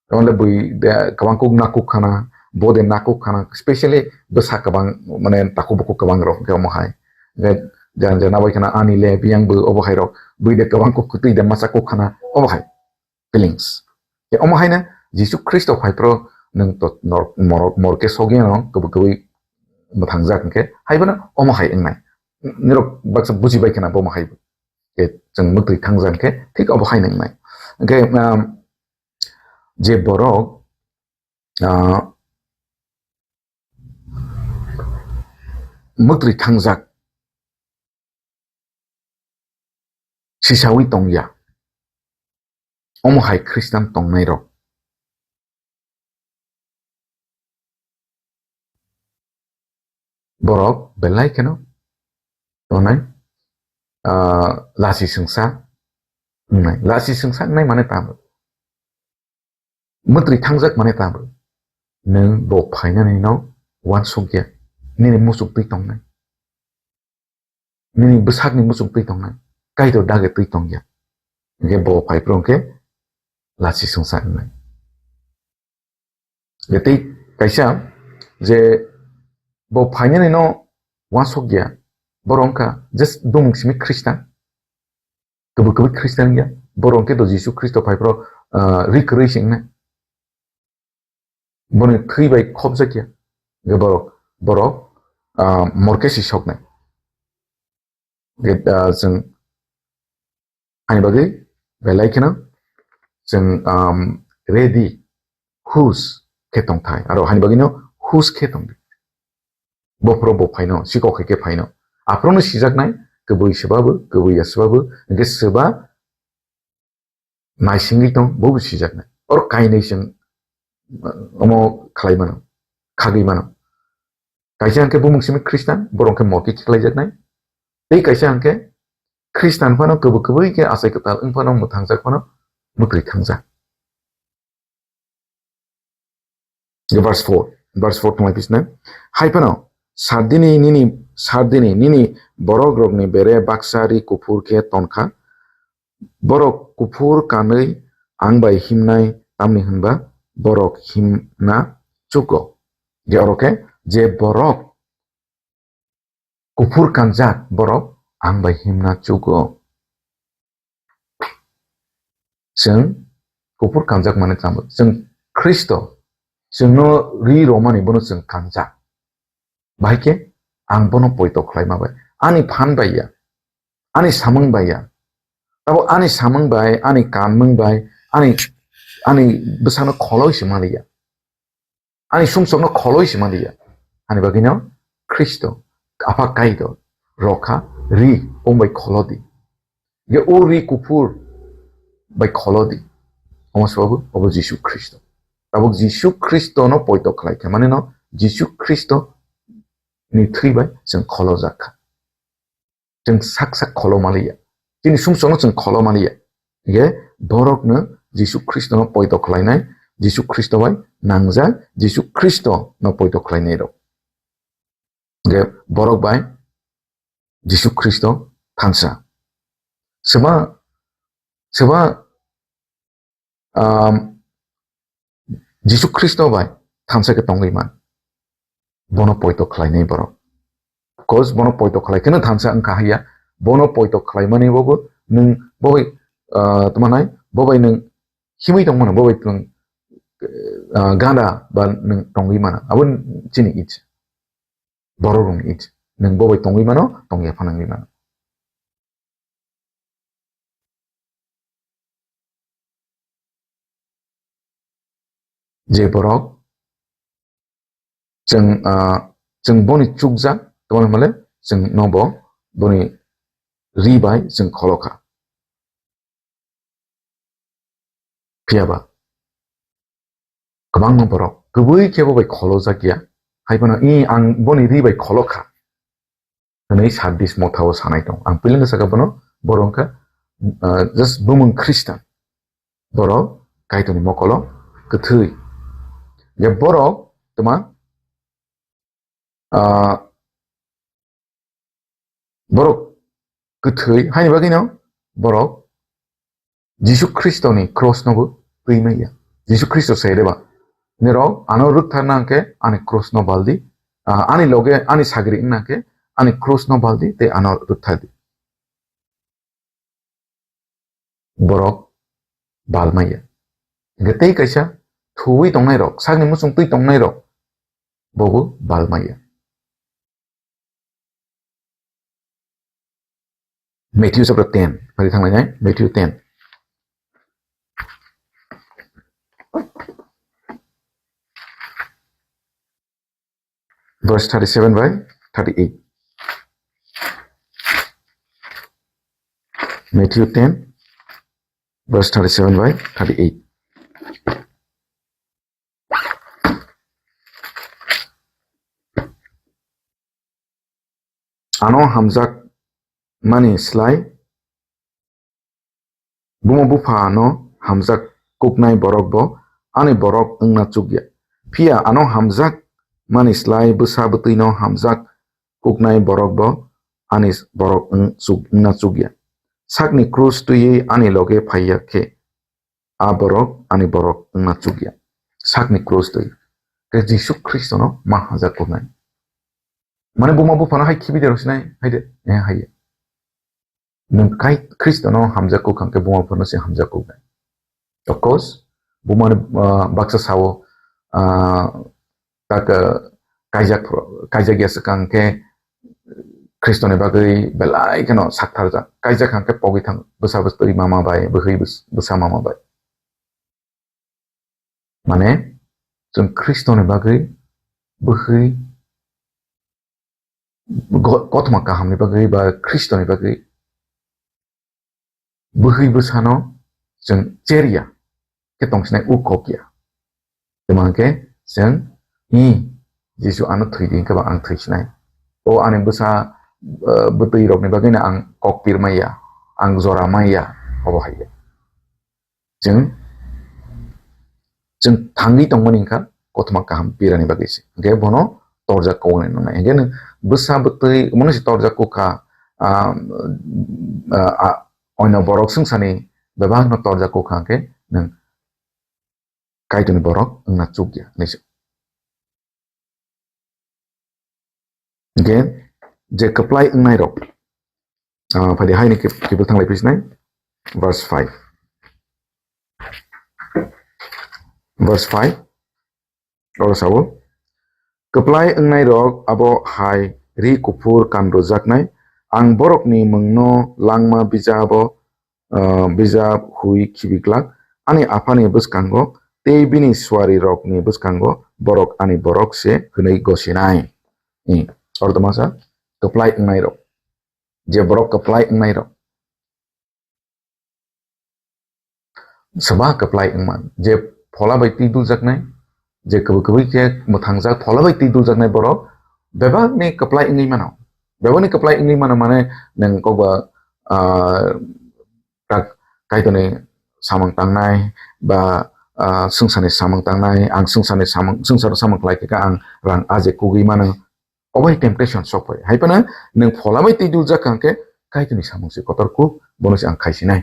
Tamo le bui de kwbang kuk nakuk khana, bo de nakuk khana, specially bwsa kwbang, mane takhuk bukhuk kwbang rok hwnkhe omo hai. Hwnkhe jan jana bai khana ani le biyang bo obo hai rok, bui de kwbang kuk kwtwi de masa kuk khana, obo hai. Feelings. Khe omo haino Jisu Khristo phai phro nwng to nor-, mor-, morke sogwi ano kwbwi kwbwi mwthangjak hwnkhe, haibono omo hai wngnai. Nirok baksa bujibai khana bo omo hai. Khe chwng mwtwi thangjak hwnkhe thik obo haino wngnai. Hwnkhe, um, je borok, uh, mwtwi thangjak sisaui tongya. Omo hai Khristan tongnairok. Borok belai kheno tongnai, ah, lasi sengsa wngnai. Lasi sengsa wngnai mane tamo. Mwtwi thangjak mane tamo. Nwng bo phainani no uansukya. Nini muchuk twi tongnai. Nini bwsakni muchung twi tongnai, Kaitor dage twi tongya. Hingke bo phai phuru hingke lachi songsa wngnai. Hingke tei kaisa je bo phainani no uansukya, borok wngkha just bumung simi Khristan. Kwbwi kwbwi Khristan wngya, borok hingke do Jisu Khristo phai phuru, ah, ri kwrwi se wngnai. Boni thwi bai khopjakya. Hingke borok, borok, ah, morke si soknai. Ge, ah, chwng, hani bagwi belai kheno chwng, um, ready, hus khe tongthai. Aro hani bagwino hus khe tongdi. Bophro bo phaino, sikok hai khe phaino. Aphrono sijaknai, kwbwi swbabu, kwbwi ya swbabu, hwnkhe swba naisingwi tong, bobo sijaknai. Oro kainwi chwng, uh, omo khlai mano, khagwi mano. Kaisa hwnkhe bumung simi Khristan, borok hwnkhe motwi khlaijaknai. Tei kaisa hwnkhe Khristan phano kwbwi kwbwi khe achai kwtal wng phano mwthangjak phano mwtwi thangjak. Verse four, verse four thumlai pisna. Hai phano, sardini nini, sardini nini borok rokni bere baksa ri kuphur khe tonkha. Borok kuphur kanwi ang bai himnai, tamni hwnba borok himna chugo. Je oro khe je borok kuphur kanjak borok ang bai himna chugo. Chwng kuphur kanjak mane tamo? Chwng Khristo, chwngno ri romani bono chwng kanjak. Bahai khe ang bono poito khlaima bai, ani phan bai ya, ani samung bai ya. Tabo ani samung bai, ani kanmung bai, ani, ani bwsano kholoi se maliya. Ani sumsokno kholoi se maliya. Ani bagwino Khristo, Apha Kaitor, rokha ri, om bai kholodi. Ge o ri kuphur bai kholodi. Omo swabu, obo Jisu Khristo. Tabuk Jisu Khristono poito khlai khe, mane no Jisu Khristo ni thwi bai chwng kholojak kha. Chwng sak sak kholo maliya. Chini sumsokno chwng kholo maliya. Hingkhe borokno Jisu Khristono poito khlainai, Jisu Khristo bai nangjak, Jisu Khristono poito khlainai rok. Hingkhe borok bai Jisu Khristo thansa. Seba, seba um, Jisu Khristo bai thansa khe tongwi man. Bono poito khlainai borok. Cause bono poito khlai kheno thansa wngkha haiya. Bono poito khlaimani bobo nwng bobai, uh, tuma nai, bobai nwng himwi tongmano, bobai nwng, uh, ganda ba nwng tongwi mano. Abo chini icha. Borok rokni icha. Nwng bobai tongwi mano, tongya phano wngwi mano. Je borok chwng, ah, chwng boni chukjak, tongmani hwnmale chwng nobo boni ri bai chwng kholo kha. Phiya ba kwbangma borok kwbwi khe bo bai kholojak ya, hai phano, "I, ang boni ri bai kholo kha," hwnwi Sardis mothao sanai tong. Ang puilano sakha bono, borok wngkha, ah, just bumung Khristan. Borok Kaitorni mokolo kwthwi. Je borok tma, ah, borok kwthwi, haini bagwino borok Jisu Khristoni cross nobo twi manya. Jisu Khristo sai reba, "Nirok ano rwktharna hwnkhe ani cross no baldi, ah, ani loge ani sagri wngna hwnkhe ani cross no baldi tei ano rwkthardi." Borok bal maya. Hingkhe tei kaisa thuwi tongnai rok, sakni muchung twi tongnai rok, bobo bal maya. Matthew chapter ten, phari thanglainai, Matthew ten. Verse thirty-seven by thirty-eight. Matthew ten, verse thirty-seven by thirty-eight. Ano hamjak mani slai buma bupha no hamjak kuknai borok bo ani borok wngna chukya. Phiya ano hamjak mani slai bwsa bwtwi no hamjak kuknai borok bo ani borok wng chuk-, wngna chukya. Sakni krus twiwi ani loge phaiya khe, a borok ani borok wngna chukya. Sakni krus twi. Khe Jisu Khristono ma hamjak kuknai. Mane buma buphano hai khibi de rw sinai, hai de, eh, hai. Nwng kai Khristono hamjak kuk hwnkhe buma buphano se hamjak kuknai. Of course, bumani, ah, baksa sao, ah, tak, ah, kaijak phro-, kaijak ya swkang khe Khristoni bagwi belai kheno saktharjak. Kaijak hwnkhe pogwi thang bwsa bwtwi mama bai, bwhwi bwsa mama bai. Mane, chwng Khristoni bagwi bwhwi go-, kothoma kahamni bagwi ba Khristoni bagwi bwhwi bwsano chwng cherya khe tongsinai, u kokya. Tamo hwnkhe chwng, "Hi, Jisu ano thwi di," hwnkhe ba ang thwisinai. O ani bwsa, eh, bwtwi rokni bagwino ang kok pirmaya, ang jora maya, obo hai. Chwng, chwng thangwi tongmani wngkha kothoma kaham pirani bagwi se. Hwnkhe bono torjak kok nai nungnai. Hwnkhe nwng bwsa bwtwi omono se torjak kok kha, ah, ah, ah, oino borok swngcharni bebakno torjak kok kha hwnkhe nwng Kaitorni borok wngna chukya hinwi se. Hwnkhe je kwplai wngnai rok, ah, phaidi haini kib-, kibul thanglai phisnai, verse five. Verse five, oro sao, "Kwplai wngnai rok abo hai ri kuphur kanrojaknai, ang borokni mungno langma bijabo ah, bijap hui khibiglak, ani aphani bwskango tei bini suarirokni bwskango borok ani borok se hwnwi gosinai." Hmm. Oro tongmasa kwplai wngnairok. Je borok kwplai wngnairok. Soba kwplai wngman. Je phola bai twi duljaknai, je kwbwi kwbwi khe mwthangjak phola bai twi duljaknai borok bebakni kwplai wngwi mano. Bebakni kwplai wngwi mano mane nwng kokba, ah, tak Kaitorni samung tangnai ba, ah, swngcharni samung tangnai, ang swngcharni samung, swngcharo samung khlai khe ang rang aje kugwi mano. Obo hai temptation sok phai. Hai phano nwng phola bai twi duljak kha hwnkhe Kaitorni samung se kotor kuk, bono se ang khaisinai.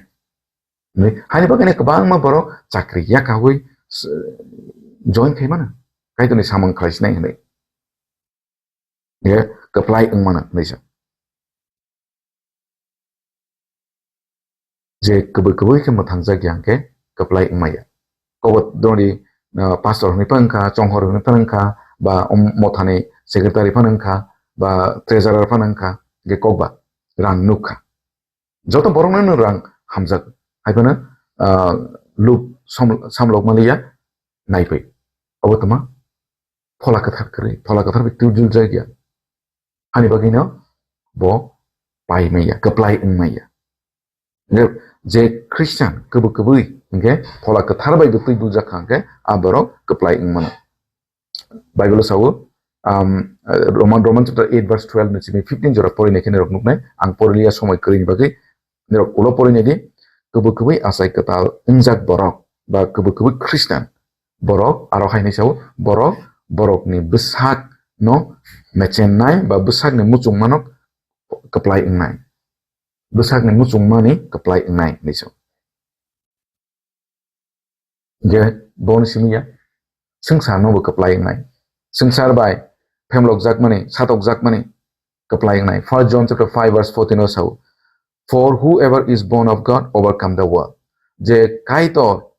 Hinwi haini bagwi kwbangma borok chakri yakaui s-, join khai mano. Kaitorni samung khlaisinai hinwi. Ye kwplai wng mano hinwi sa. Je kwbwi kwbwi khe mwthangjak ya hwnkhe kwplai wngmaya. Kobo dongri, ah, pastor hwnwi phano wngkha, chonghor hwnwi phano wngkha, ba um, mothani secretary phano wngkha, ba treasurer phano wngkha, hwnkhe kokba rang nukha. Joto borokno nwng rang hamjak, hai phano, ah, lub sam-, samlok manliya, naiphai. Obo tongma phola kwthar kwrwi, phola kwthar bai twiduljak ya. Ani bagwino bo pai maya, kwplai wng maya. Je, je Christian kwbwi kwbwi hwnkhe phola kwthar bai bo twiduljak kha hwnkhe a borok kwplai wng mano. Bible o sao, um, Roman, Roman chapter eight verse twelve ni simi fifteen jora porinai khe norok nuknai. Ang poriliya somoi kwrwini bagwi norok ulo porinai di. Kwbwi kwbwi achai kwtal wngjak borok ba kwbwi kwbwi Christian borok aro hai hinwi sao, borok borokni bwsakno mechennai ba bwsakni muchungmano kwplai wngnai. Bwsakni muchungmani kwplai wngnai hinwi sao. Je boni simi ya, swngcharno bo kwplai wngnai. Swngchar bai phemlokjakmani, satokjakmani kwplai wngnai. First John chapter five verse fourteen o sao, "For whoever is born of God overcome the world." Je Kaitor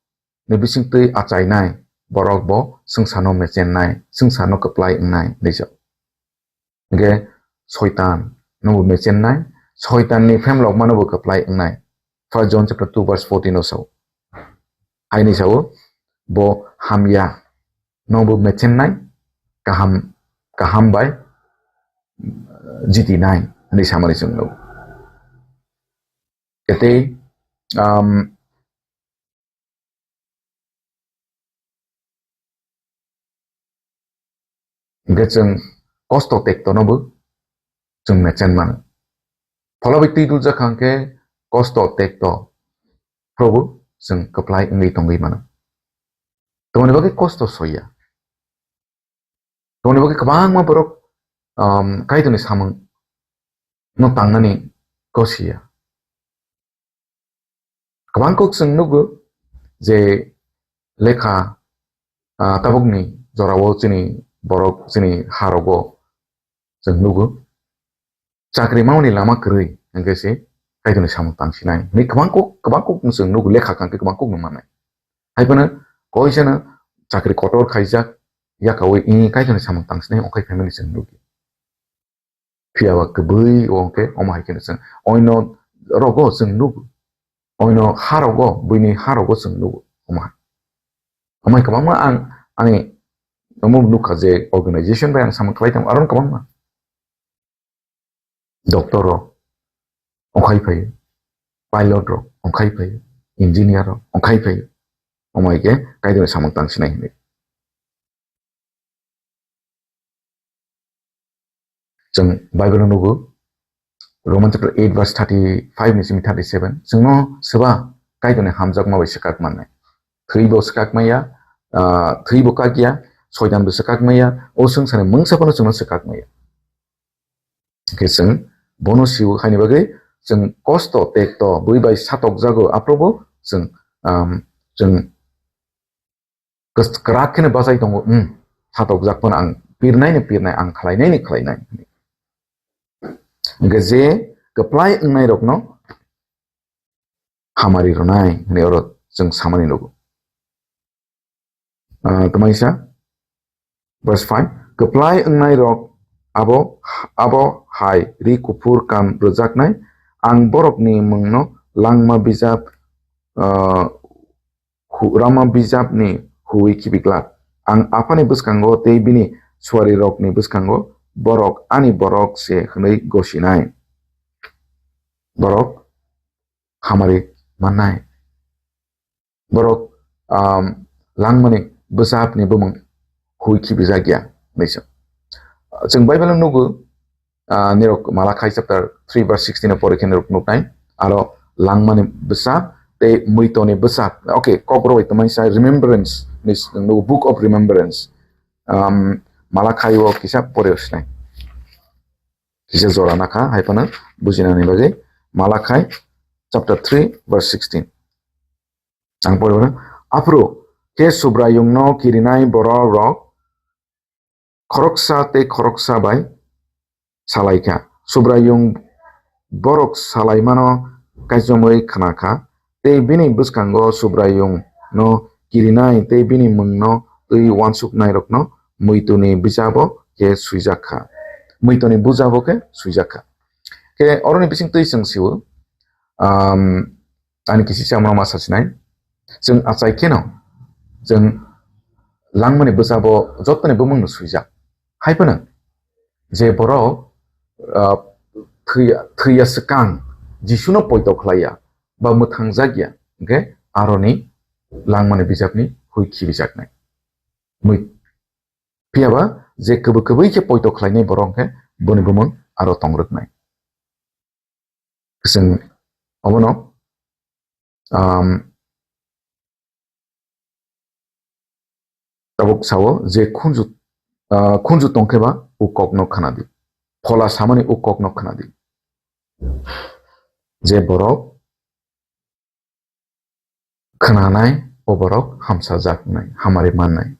ni bisingtwi achainai borok bo swngcharno mechennai, swngcharno kwplai wngnai hinwi sao. Hwnkhe Soitan nobo mechennai, Soitanni phemlokmano bo kwplai wngnai. First John chapter two verse fourteen o sao. Haini sao, bo hamya nobo mechennai, kaham, kaham bai jitinai hinwi samani chwng nugo. Tei, um, Hingke chwng kosto tektono bo chwng mechen mano. Phola bai twi duljak kha hingke kosto tekto Probu chwng kwplai wngwi tongwi mano. Tongni bagwi kosto soya. Tongni bagwi kwbangma borok, um, Kaitorni samung no tangnani kosiya. Kwbang kok chwng nugo je lekha, ah, tabukni jorao chini borok, chini harogo chwng nugo. Chakri mamani lama kwrwi hingke se Kaitorni samung tangsinai. Ni kwbang kok, kwbang kok chwng nugo, lekha kangke kwbang kok nung mannai. Hai phano koisano chakri kotor khaijak, yakaui i Kaitorni samung tangsinai, okai family chwng nugo. Phiya ba kwbwi o hwnkhe omo hai kheno chwng oino rogo chwng nugo. Oino ha rogo, buini ha rogo chwng nugo. Omo hai. Omo hai kwbangma ang ani omo nukha je organization bai ang samung khlai tongo, aro kwbangma. Doctor rok ongkhai phaio, pilot rok ongkhai phaio, engineer rok ongkhai phaio. Omo hai khe Kaitorni samung tang sinai hinwi. Chwng Bible-o nugo, Roman chapter eight verse thirty-five ni simi thirty-seven. Chwngno swba Kaitorni hamjakma bai swkak mannai. Thwibo swkak maya, ah, thwibo kakya, soitanbo swkak maya, o swngcharni mungsa phano chwngno swkak maya. Hwnkhe chwng bono sio haini bagwi chwng kosto, tekto, bui bai satokjago, aphrobo chwng, um, chwng kos-, kwrak kheno bachai tongo, um, satokjak phano ang pirnaino pirnai, ang khlainaino khlainai. Hwnkhe je kwplai wngnairokno hamari rwnai hwnwi oro chwng samani nugo. Ah, twmaisa, verse five, kwplai wngnai rok abo, abo hai ri kuphur kan rwjaknai, ang borokni mungno langma bijap, ah, hu-, langma bijapni huwi khibiglak. Ang Aphani bwskango tei bini suarirokni bwskango borok ani borok se hwnwi gosinai. Borok hamari mannai. Borok, um, langmani bwsapni bumung hui khibijak ya, hwnwi sa. Chwng Bible-o nugo, ah, nirok Malakhai chapter three verse sixteen o pori khe nirok nuknai, aro langmani bwsap tei muitoni bwsap. Okay, kok rwbai twmai sa remembrance, hwnwi s-, nugo Book of Remembrance. Um, Malakhai o kisa pori sinai. Kisa jora nakha, hai phano bujinani bagwi Malakhai chapter three verse sixteen. Ang poribo na, aphuru khe Subraiyungno kirinai borok rok khoroksa tei khoroksa bai salaikha. Subraiyung borok salaimano kaichomwi khnakha, tei bini bwskango Subraiyungno kirinai tei bini mungno twi uansuknairokno muituni bijabo khe swijak kha. Muituni bujabo khe swijak kha. Khe oroni bising twi chwng sio, um, ani kisi chamano ma sasinai. Chwng achai kheno, chwng langmani bwsabo jottoni bumungno swijak. Hai phano, je borok, ah, thwi-, thwiya swkang Jisuno poito khlaiya ba mwthangjakya, hwnkhe aroni langmani bijapni hui khibijaknai. Mui-, phiyaba je kwbwi kwbwi khe poito khlainai borok hwnkhe boni bumung aro tongrwknai. Chwng obono, um, tabuk sao je khunju, ah, khunju tongkhe ba o kokno khna di. Phola samani o kokno khna di. Je borok khnanai o borok hamsajak wngnai, hamari mannai.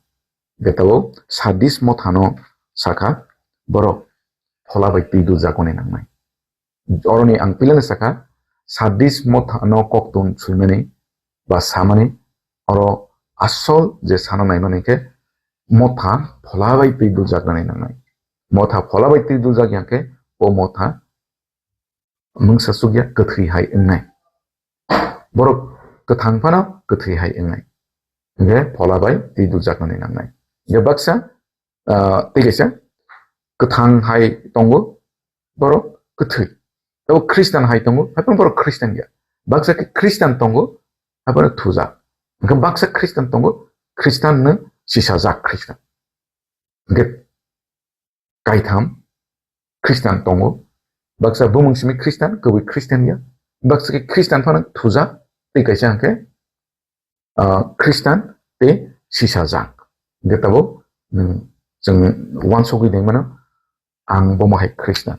Betao Sardis mothano sakha, borok phola bai twi dujak wngnai nangnai. Oroni ang pilano sakha, Sardis mothano koktun swimani ba samani, oro asol je sana naimani khe motha phola bai twi dujak wngnai nangnai. Motha phola bai twi dujak ya khe o motha mungsa chukya kwthwi hai wngnai. Borok kwthang phano kwthwi hai wngnai. Hwnkhe phola bai twi dujak wngnai nangnai. Hwnkhe baksa, ah, tei kaisa kwthang hai tongo, borok kwthwi. Tei Khristan hai tongo, hai phano borok Khristan ya. Baksa khe Khristan tongo, hai phano thujak. Hwnkhe baksa Khristan tongo, Khristan no sisajak Khristan. Hwnkhe kaitham Khristan tongo. Baksa bumung simi Khristan, kwbwi Khristan ya. Baksa khe Khristan phano thujak, tei kaisa hwnkhe, ah, Khristan tei sisajak. Hwnkhe tabuk, mm, chwng uansugwi naimano, ang bomo hai Khristan.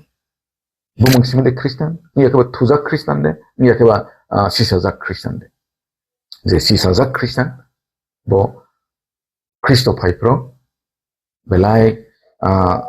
Bumung simi de Khristan, wngya khe ba thujak Khristan de, wngya khe ba, ah, sisajak Khristan de. Je sisajak Khristan, bo Khristo phai phro belai, ah,